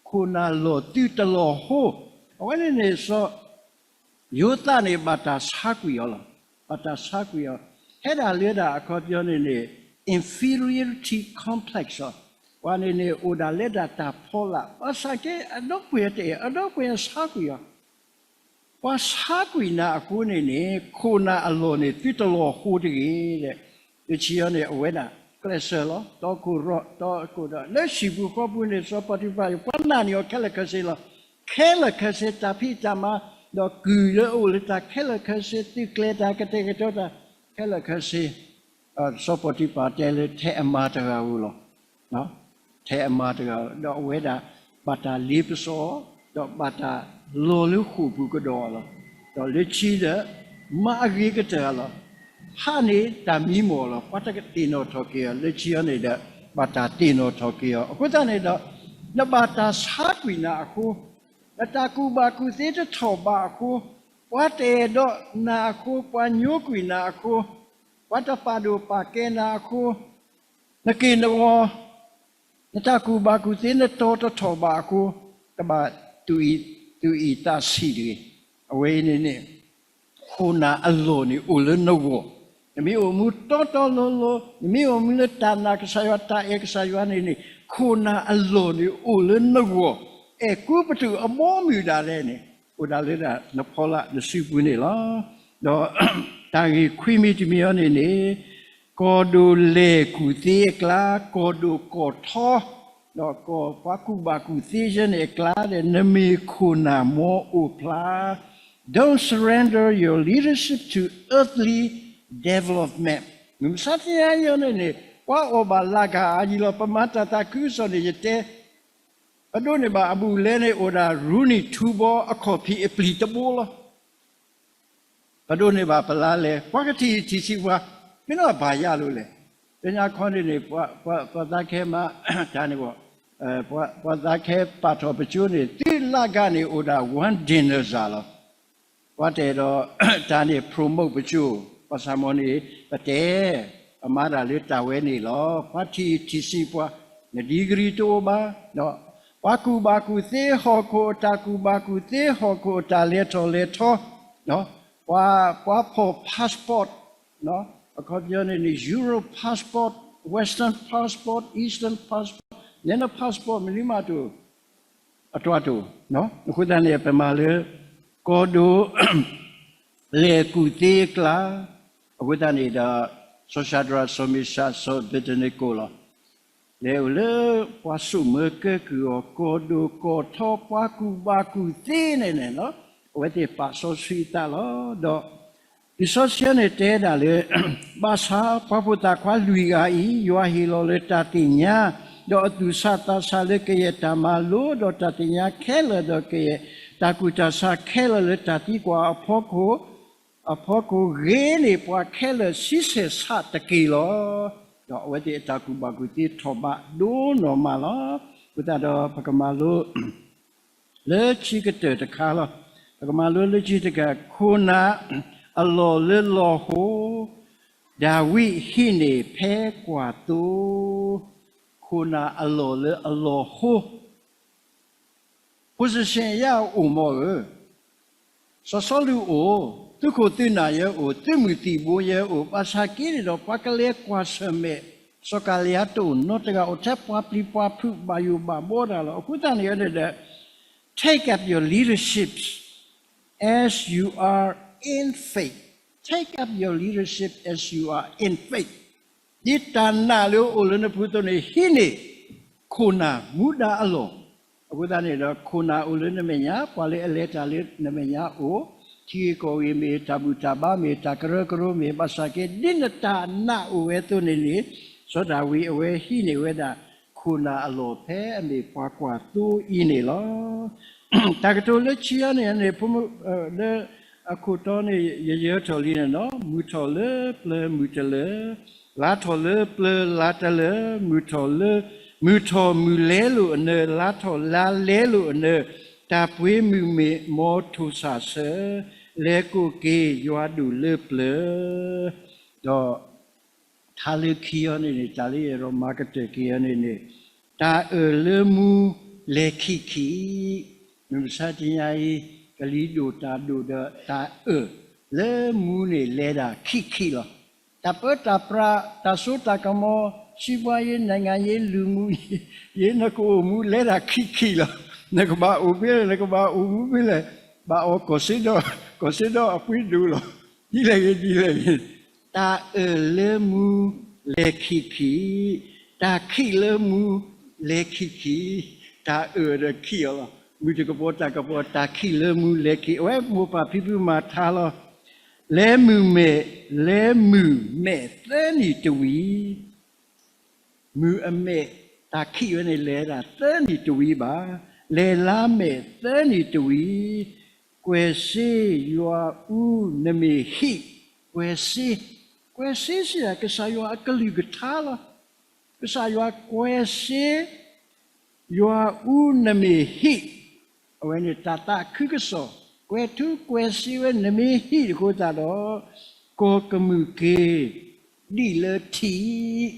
ခိၣ်နၢ်လီၢ်သုတလီၤဟိ, အဝဲန့ၣ်န့ၣ် စီၤယိၤသးန့ၣ် ဘၣ်တၢ်ဆါကွံာ်အီၤလီၤ. ဘၣ်တၢ်ဆါကွံာ်အီၤ, ဟဲဒၣ်လၢဒၣ်အခီပညီန့ၣ်န့ၣ် inferiority complex လီၤ. ပှၤန့ၣ်န့ၣ် အိၣ်ဒၣ်လၢဒၣ်တၢ်ဖီလာ်, ဘၣ်ဆၣ်က့ အဒီပုၢ်ဝဲၢ်တအဲၣ်, အဒီပုၢ်ဝဲၢ်ဆါကွံာ်အီၤ ပှၤဆါကွံာ်နၤအဃိန့ၣ်န့ၣ် ခိၣ်နၢ်အလီၢ်န့ၣ် သုတလီၤဟိတဂ့ၤဒီး, လၢခံအံၤန့ၣ် အဝဲဒၣ်ကျဲးစၢးလီၤ, တီခိၣ်ရိၣ်, တီခိၣ်ဒီး လၢဟံၣ်ပူၤဃီပူၤန့ၣ် စီၤပီၤတံၤဖၢ်အံၤ ပှၤနာ်န့ၢ်အီၤခဲလၢာ်ခဲဆ့လီၤ. ခဲလၢာ်ခဲဆ့ တၢ်ဖံးတၢ်မၤ, ဒီးကုၢ်လၢအအိၣ်လၢတၢ်ခဲလၢာ်ခဲဆ့, သုးကျဲၤတၢ် ကတဲာ်ကတီၤတၢ်ခဲလၢာ်ခဲဆ့, စီၤပီၤတံၤဖၢ်တဲလၢထဲအမါတဂၤဧိၤလီၤ. ထဲအမါတဂၤ, ဒီးအဝဲဒၣ်ဘၣ်တၢ်လ့ပစီအီၤ, ဒီးဘၣ်တၢ်လီၤလၢဃိာ်ပူၤကဒီးအီၤလီၤ. ဒီးလၢခံဒီး မၤအဂ့ၤကတၢၢ်လီၤ. ဟးန့ၢ်တၢ်မံမီၢ်လီၤ. ပှၤတသ့ၣ်နီၣ်ထီၣ်က့ၤအီၤ, လၢခံအံၤန့ၣ်ဒီး ဘၣ်တၢ်သ့ၣ်နီၣ်ထီၣ်က့ၤအီၤ. အဃိသတးန့ၣ်ဒီး နဘၣ်တၢ်ဆါကွံာ်နၤအဃိ, နတၢ်ကူၣ်ဘၣ်ကူၣ်သ့တထီၣ်ဘးအဃိ, ပှၤတအဲၣ်ဒိးနၤအဃိ, ပှၤညိကွံာ်နၤအဃိ, ပှၤတပာ်ဒိၣ်ပာ်ကဲနၤအဃိ, နက့ၢ်နဂီၤ, နတၢ်ကူၣ်ဘၣ်ကူၣ်သ့ နတီၤတထီၣ်ဘးအဃိ, တဘၣ်သူၣ်အံၣ်သးဆံးတဂ့ၤ. အဝဲအံၤန့ၣ်န့ၣ် ခိၣ်နၢ်အလီၢ်န့ၣ်အိၣ်လၢနဂီၢ်, နမ့ၢ်အိၣ်မူတီတီလိၤလိၤ, နမ့ၢ်အိၣ်မူလၢတၢ်နာ်ကစၢ်ယွၤ တၢ်အဲၣ်ကစၢ်ယွၤန့ၣ်န့ၣ် ခိၣ်နၢ်အလီၢ်န့ၣ်အိၣ်လၢနဂီၢ်, အဲၣ်ကူပတုာ်အဘီအမုၢ်ဒၣ်လဲာ်န့ၣ် အိၣ်ဒၣ်လၢဒၣ်နဖီလာ်နစုပူၤန့ၣ်လီၤ. ဒီးတၢ်ဂ့ၢ်ခွံမံၤတမံၤအံၤန့ၣ်န့ၣ် ကီၢ်ဒိၣ်လဲၢ်ကူၣ်သ့အကျါ, ကီၢ်ဒိၣ်ကီၢ်ထီ, ဒီးကီၢ်ပှၤကူၣ်ဘၣ်ကူၣ်သ့ယဲန့ၣ်အကျါဒီး နမ့ၢ်ခိၣ်နၢ်မီအိၣ်ဖျါ, Don't surrender your leadership to earthly development. မုၢ်မဆါတနံၤအံၤန့ၣ်န့ၣ် ပှၤအီၣ်ဘၣ်လၢ်ကၢ်အါယံၤလီၤ. ပမၤတၢ်သးခုကစီၣ်န့ၣ် ယတဲ ပဒိးန့ၢ်ဘၣ်အဘူးအလဲန့ၣ် အိၣ်ဒၣ် ရူနံၣ်ထူဘီ အခီၣ်ဖံးအပျံၤတဘိလီၤ. ပဒိးန့ၢ်ဘၣ်ပလါလဲၤ ပှၤကထံၣ်ထံၣ်ဆံးပှၤ မ့ၢ်နီၢ်ဘၣ်ယၤလိၤလဲၣ်. သ့ၣ်ညါခီန့ၣ်န့ၣ် ပှၤသးခဲမၤတၢ်န့ၣ်ဘၣ်, ပှၤသးခဲပာ်ထီၣ်ပကၠိန့ၣ် သုလၢ်ကၢ်န့ၣ်အိၣ်ဒၣ် one dinner စၢ်လီၤ. ပှၤတဲဒီး တၢ်န့ၣ် promote ပကၠိ, ဘၣ်ဆၣ်မ့ၢ်န့ၣ် ပတဲ ပမၤတၢ်လၢတၢ်ဝဲန့ၣ်လီၤ. ပှၤထံၣ်ထံၣ်ဆံးပှၤ န degree တအိၣ်ဘၣ်, ပှၤကူၣ်ဘၣ်ကူၣ်သ့ဟီၣ်ခိၣ်အတၢ်ကူၣ်ဘၣ်ကူၣ်သ့ ဟီၣ်ခိၣ်အတၢ်လဲၤထီၣ်လဲၤထီ, ပှၤ ပှၤဖီၣ် passport အခီပညီန့ၣ်န့ၣ် Europe passport, Western passport, Eastern passport, နဲန passport မနုၤမးတအိၣ် အတြီတအိၣ်. အဃိသတးန့ၣ် ပမၤလၢ ကီၢ်ဒိၣ် လဲၤကူၣ်သ့အကျါ, အဃိသတးန့ၣ်ဒီး စီၤၡၤဒြး စီၤမ့ၡး စီၤအဘ့းနကိၤလီၤ. လဲၤအိၣ်လၢပှၤစိာ်မၢကဲကုၢ်အီၤ ကီၢ်ဒိၣ်ကီၢ်ထီ ပှၤကူၣ်ဘၣ်ကူၣ်သ့န့ၣ်န့ၣ်လီၤ. အဝဲသ့ၣ်ပာ်စီဆှံအသးလီၤ. ဒီး လံာ်စီဆှံန့ၣ်တဲဒၣ်လၢ ဘၣ်ဆၣ်ပှၤဖိသၣ်ခွါလွံၢ်ဂၤအံၤ ယွၤဟ့ၣ်လီၤလၢတၢ်သ့ၣ်ညါ, ဒီးအသူၣ်ဆးသးဆးလၢကယဲၢ်တၢ်မၤလိဒီးတၢ်သ့ၣ်ညါခဲလၢာ် ဒီးကယဲၢ်တၢ်ကူၣ်တၢ်ဆးခဲလၢာ်လၢတၢ်သံကွၢ်အဖီခိၣ်, အဖီခိၣ်ဂ့ၤန့ၢ်ပှၤခဲလၢာ်ဆံဆဲၣ်ဆးတက့ၢ်လီၤ. ဒီးအဝဲသ့ၣ်အတၢ်ကူၣ်ဘၣ်ကူၣ်သ့ထီၣ်ဘးဒိၣ်နီၢ်မးလီၤ. အဃိသတးဒီးပကမၤလိ လၢခံကတၢၢ်တခါလီၤ. ပကမၤလိလၢခံတခါ, ခိၣ်နၢ်အလီၢ်လၢလီၢ်ဟိ, ဒၤဝံးဟံးန့ၢ်ဖဲကွၢ်သိ, ခိၣ်နၢ်အလီၢ်လၢအလီၢ်ဟိ, position ယအိၣ်မ့ၢ်ဧၢ, စီၤစီလူးအိၣ်, သုးခိၣ်သုးနၢ်ယဲအိၣ်, သုးမုၢ်သံၣ်ဘိယဲအိၣ်, ဘၣ်ဆၣ်က့န့ၣ်ဒီး ပှၤကလဲၤကွၢ်ဆၢၣ်မဲာ် စီၤကၤလံယၤတအိၣ်နီတဂၤ, အိၣ်ထဲပှၤပျံၤပှၤဖုး ဘၣ်ယိၣ်ဘၣ်ဘီတၢ်လီၤ. အဃိသတးန့ၣ်န့ၣ်ဒီး take up your leadership as you are in faith. Take up your leadership as you are in faith. ဒ်တၢ်နာ်လၢအိၣ်လၢနပူၤအသိးန့ၣ် ဟံးန့ၢ်ခိၣ်နၢ်မူဒါအလီၢ်. အဃိသတးန့ၣ်ဒီး ခိၣ်နၢ်အိၣ်လၢနမဲာ်ညါ, ပှၤလၢအလဲၤတၢ်လၢနမဲာ်ညါအိၣ်, ထံဂ့ၢ်ကီၢ်ဂ့ၢ်မ့ၢ်, တၢ်ဘူၣ်တၢ်ဘါမ့ၢ်, တၢ်ကရၢကရိမ့ၢ်, ဘၣ်ဆၣ်က့ ဒ်နတၢ်နာ်အိၣ်ဝဲအသိးန့ၣ်န့ၣ်, စီၤဒၤဝံးအဝဲဟံးန့ၢ်ဝဲဒၣ် ခိၣ်နၢ်အလီၢ်ဖဲအမ့ၢ်ပှၤကွၢ်သိအံၤန့ၣ်လီၤ. တၢ်ကတိၤလၢခံအံၤန့ၣ်န့ၣ် ဖိမုၣ် လၢအခိၣ်တီန့ၣ် ယယၢၤထီၣ်လံန့ၣ်လီၤ. မုၢ်ထီၣ်လၢပျၢၤမုၢ်တလၢာ်, လါထီၣ်လၢပျၢၤလါတလၢာ်, မုၢ်ထီၣ်လၢ မုၢ်ထီၣ်မုၢ်လဲလိာ်အနၢၤ, လါထီၣ်လါလဲလိာ်အနၢၤ, တၢ်ပှ့ၤမုၢ်မ့ၢ်မီထိၣ်ဆၣ်ဆၢ, လဲၤကိးက့ၤယွၤဒိၣ်လၢပျၢၤ, ဒီး ထါလၢခံအံၤန့ၣ်န့ၣ် တၢ်လၢယအဲၣ်ဒိးမၤကတၢၢ်က့ၤအံၤန့ၣ်န့ၣ်, တၢ်အၢၣ်လၢမူလဲၤခံခံ, မုၢ်မဆါတနံၤအံၤ ကလံၤဒိၣ်တၢ်ဒိၣ်ဒီး တၢ်အၢၣ်လၢမူန့ၣ်လဲၤဒၣ်ခံခံလီၤ. တၢ်ပၢတၢ်ပြး တၢ်စိတၢ်ကမီၤ စီးပွားရေး နိုင်ငံရေး လူမှုရေး နကအိၣ်မူလဲၤဒၣ်ခံခံလီၤ. နကဘၣ်အိၣ်ဖဲလဲၣ် နကဘၣ်အိၣ်မူဖဲလဲၣ်, ဘၣ်အီၣ်ကီၢ်စ့ဒီ, ကီၢ်စ့ဒီအပှ့ၤဒိၣ်လီၤ. ဒ်လဲၣ်ဂ့ၤ ဒ်လဲၣ်ဂ့ၤ, တၢ်အၢၣ်လၢမူလဲၤခံခံ, တၢ်ခံးလၢမူလဲၤခံခံ, တၢ်အၢၣ်ဒီးခံးအီၤလီၤ. မုၢ်တကပီၤတၢ်ကပီၤ တၢ်ခံးလၢမူလဲၤခံ, အဝဲမိၢ်ပၢ်ဖံဖုမၤထါလီၤ. လဲၤမုၢ်မဲာ် လဲၤမုၢ်မဲာ်သၢနံၣ်တဝံၤ မုၢ်အမဲာ်တၢ်ခံးဝဲန့ၣ် လဲၤဒၣ်သၢနံၣ်တဝံၤဘၣ်, လဲၤလါမဲာ်သၢနံၣ်တဝံၤ, ကွဲးစ့ယွၤအူနမ့ၢ်ဟံၣ်, ကွဲးစ့, ကွဲးစ့စ့ၢ် ကစၢ်ယွၤအကလုၢ်ကထါလီၤ. ကစၢ်ယွၤကွဲးစ့ ယွၤအူနမ့ၢ်ဟံၣ်, အဝဲန့ၣ်တၢ်သးခုကစီၣ်, ကွဲးထူကွဲးစ့ဝဲနမ့ၢ်ဟံၣ်အဃိသတးဒီး, ကီၢ်ကမုာ်က့ၤ ဒ်လၢထံး,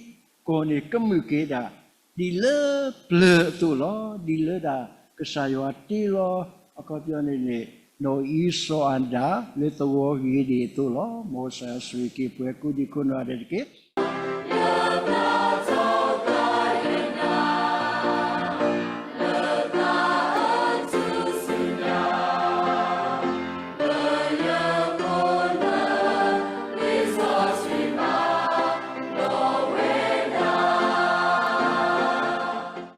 ကီၢ်န့ၣ်ကမုာ်က့ၤဒၣ် ဒ်လၢပျၢၤအသိးလီၤ. ဒ်လၢဒၣ်ကစၢ်ယွၤတ့လီၤ အခီပညီန့ၣ်န့ၣ် နီၢ်အံၣ်စီၤအၤဒၣ် လၢသဝီဂ့ၤဒံးအသိးလီၤ. မ်ကစၢ်ယွၤဆိၣ်ဂ့ၤက့ၤပှၤကိးဒံးကိးနီၢ်ဂၤဒဲးတက့ၢ်.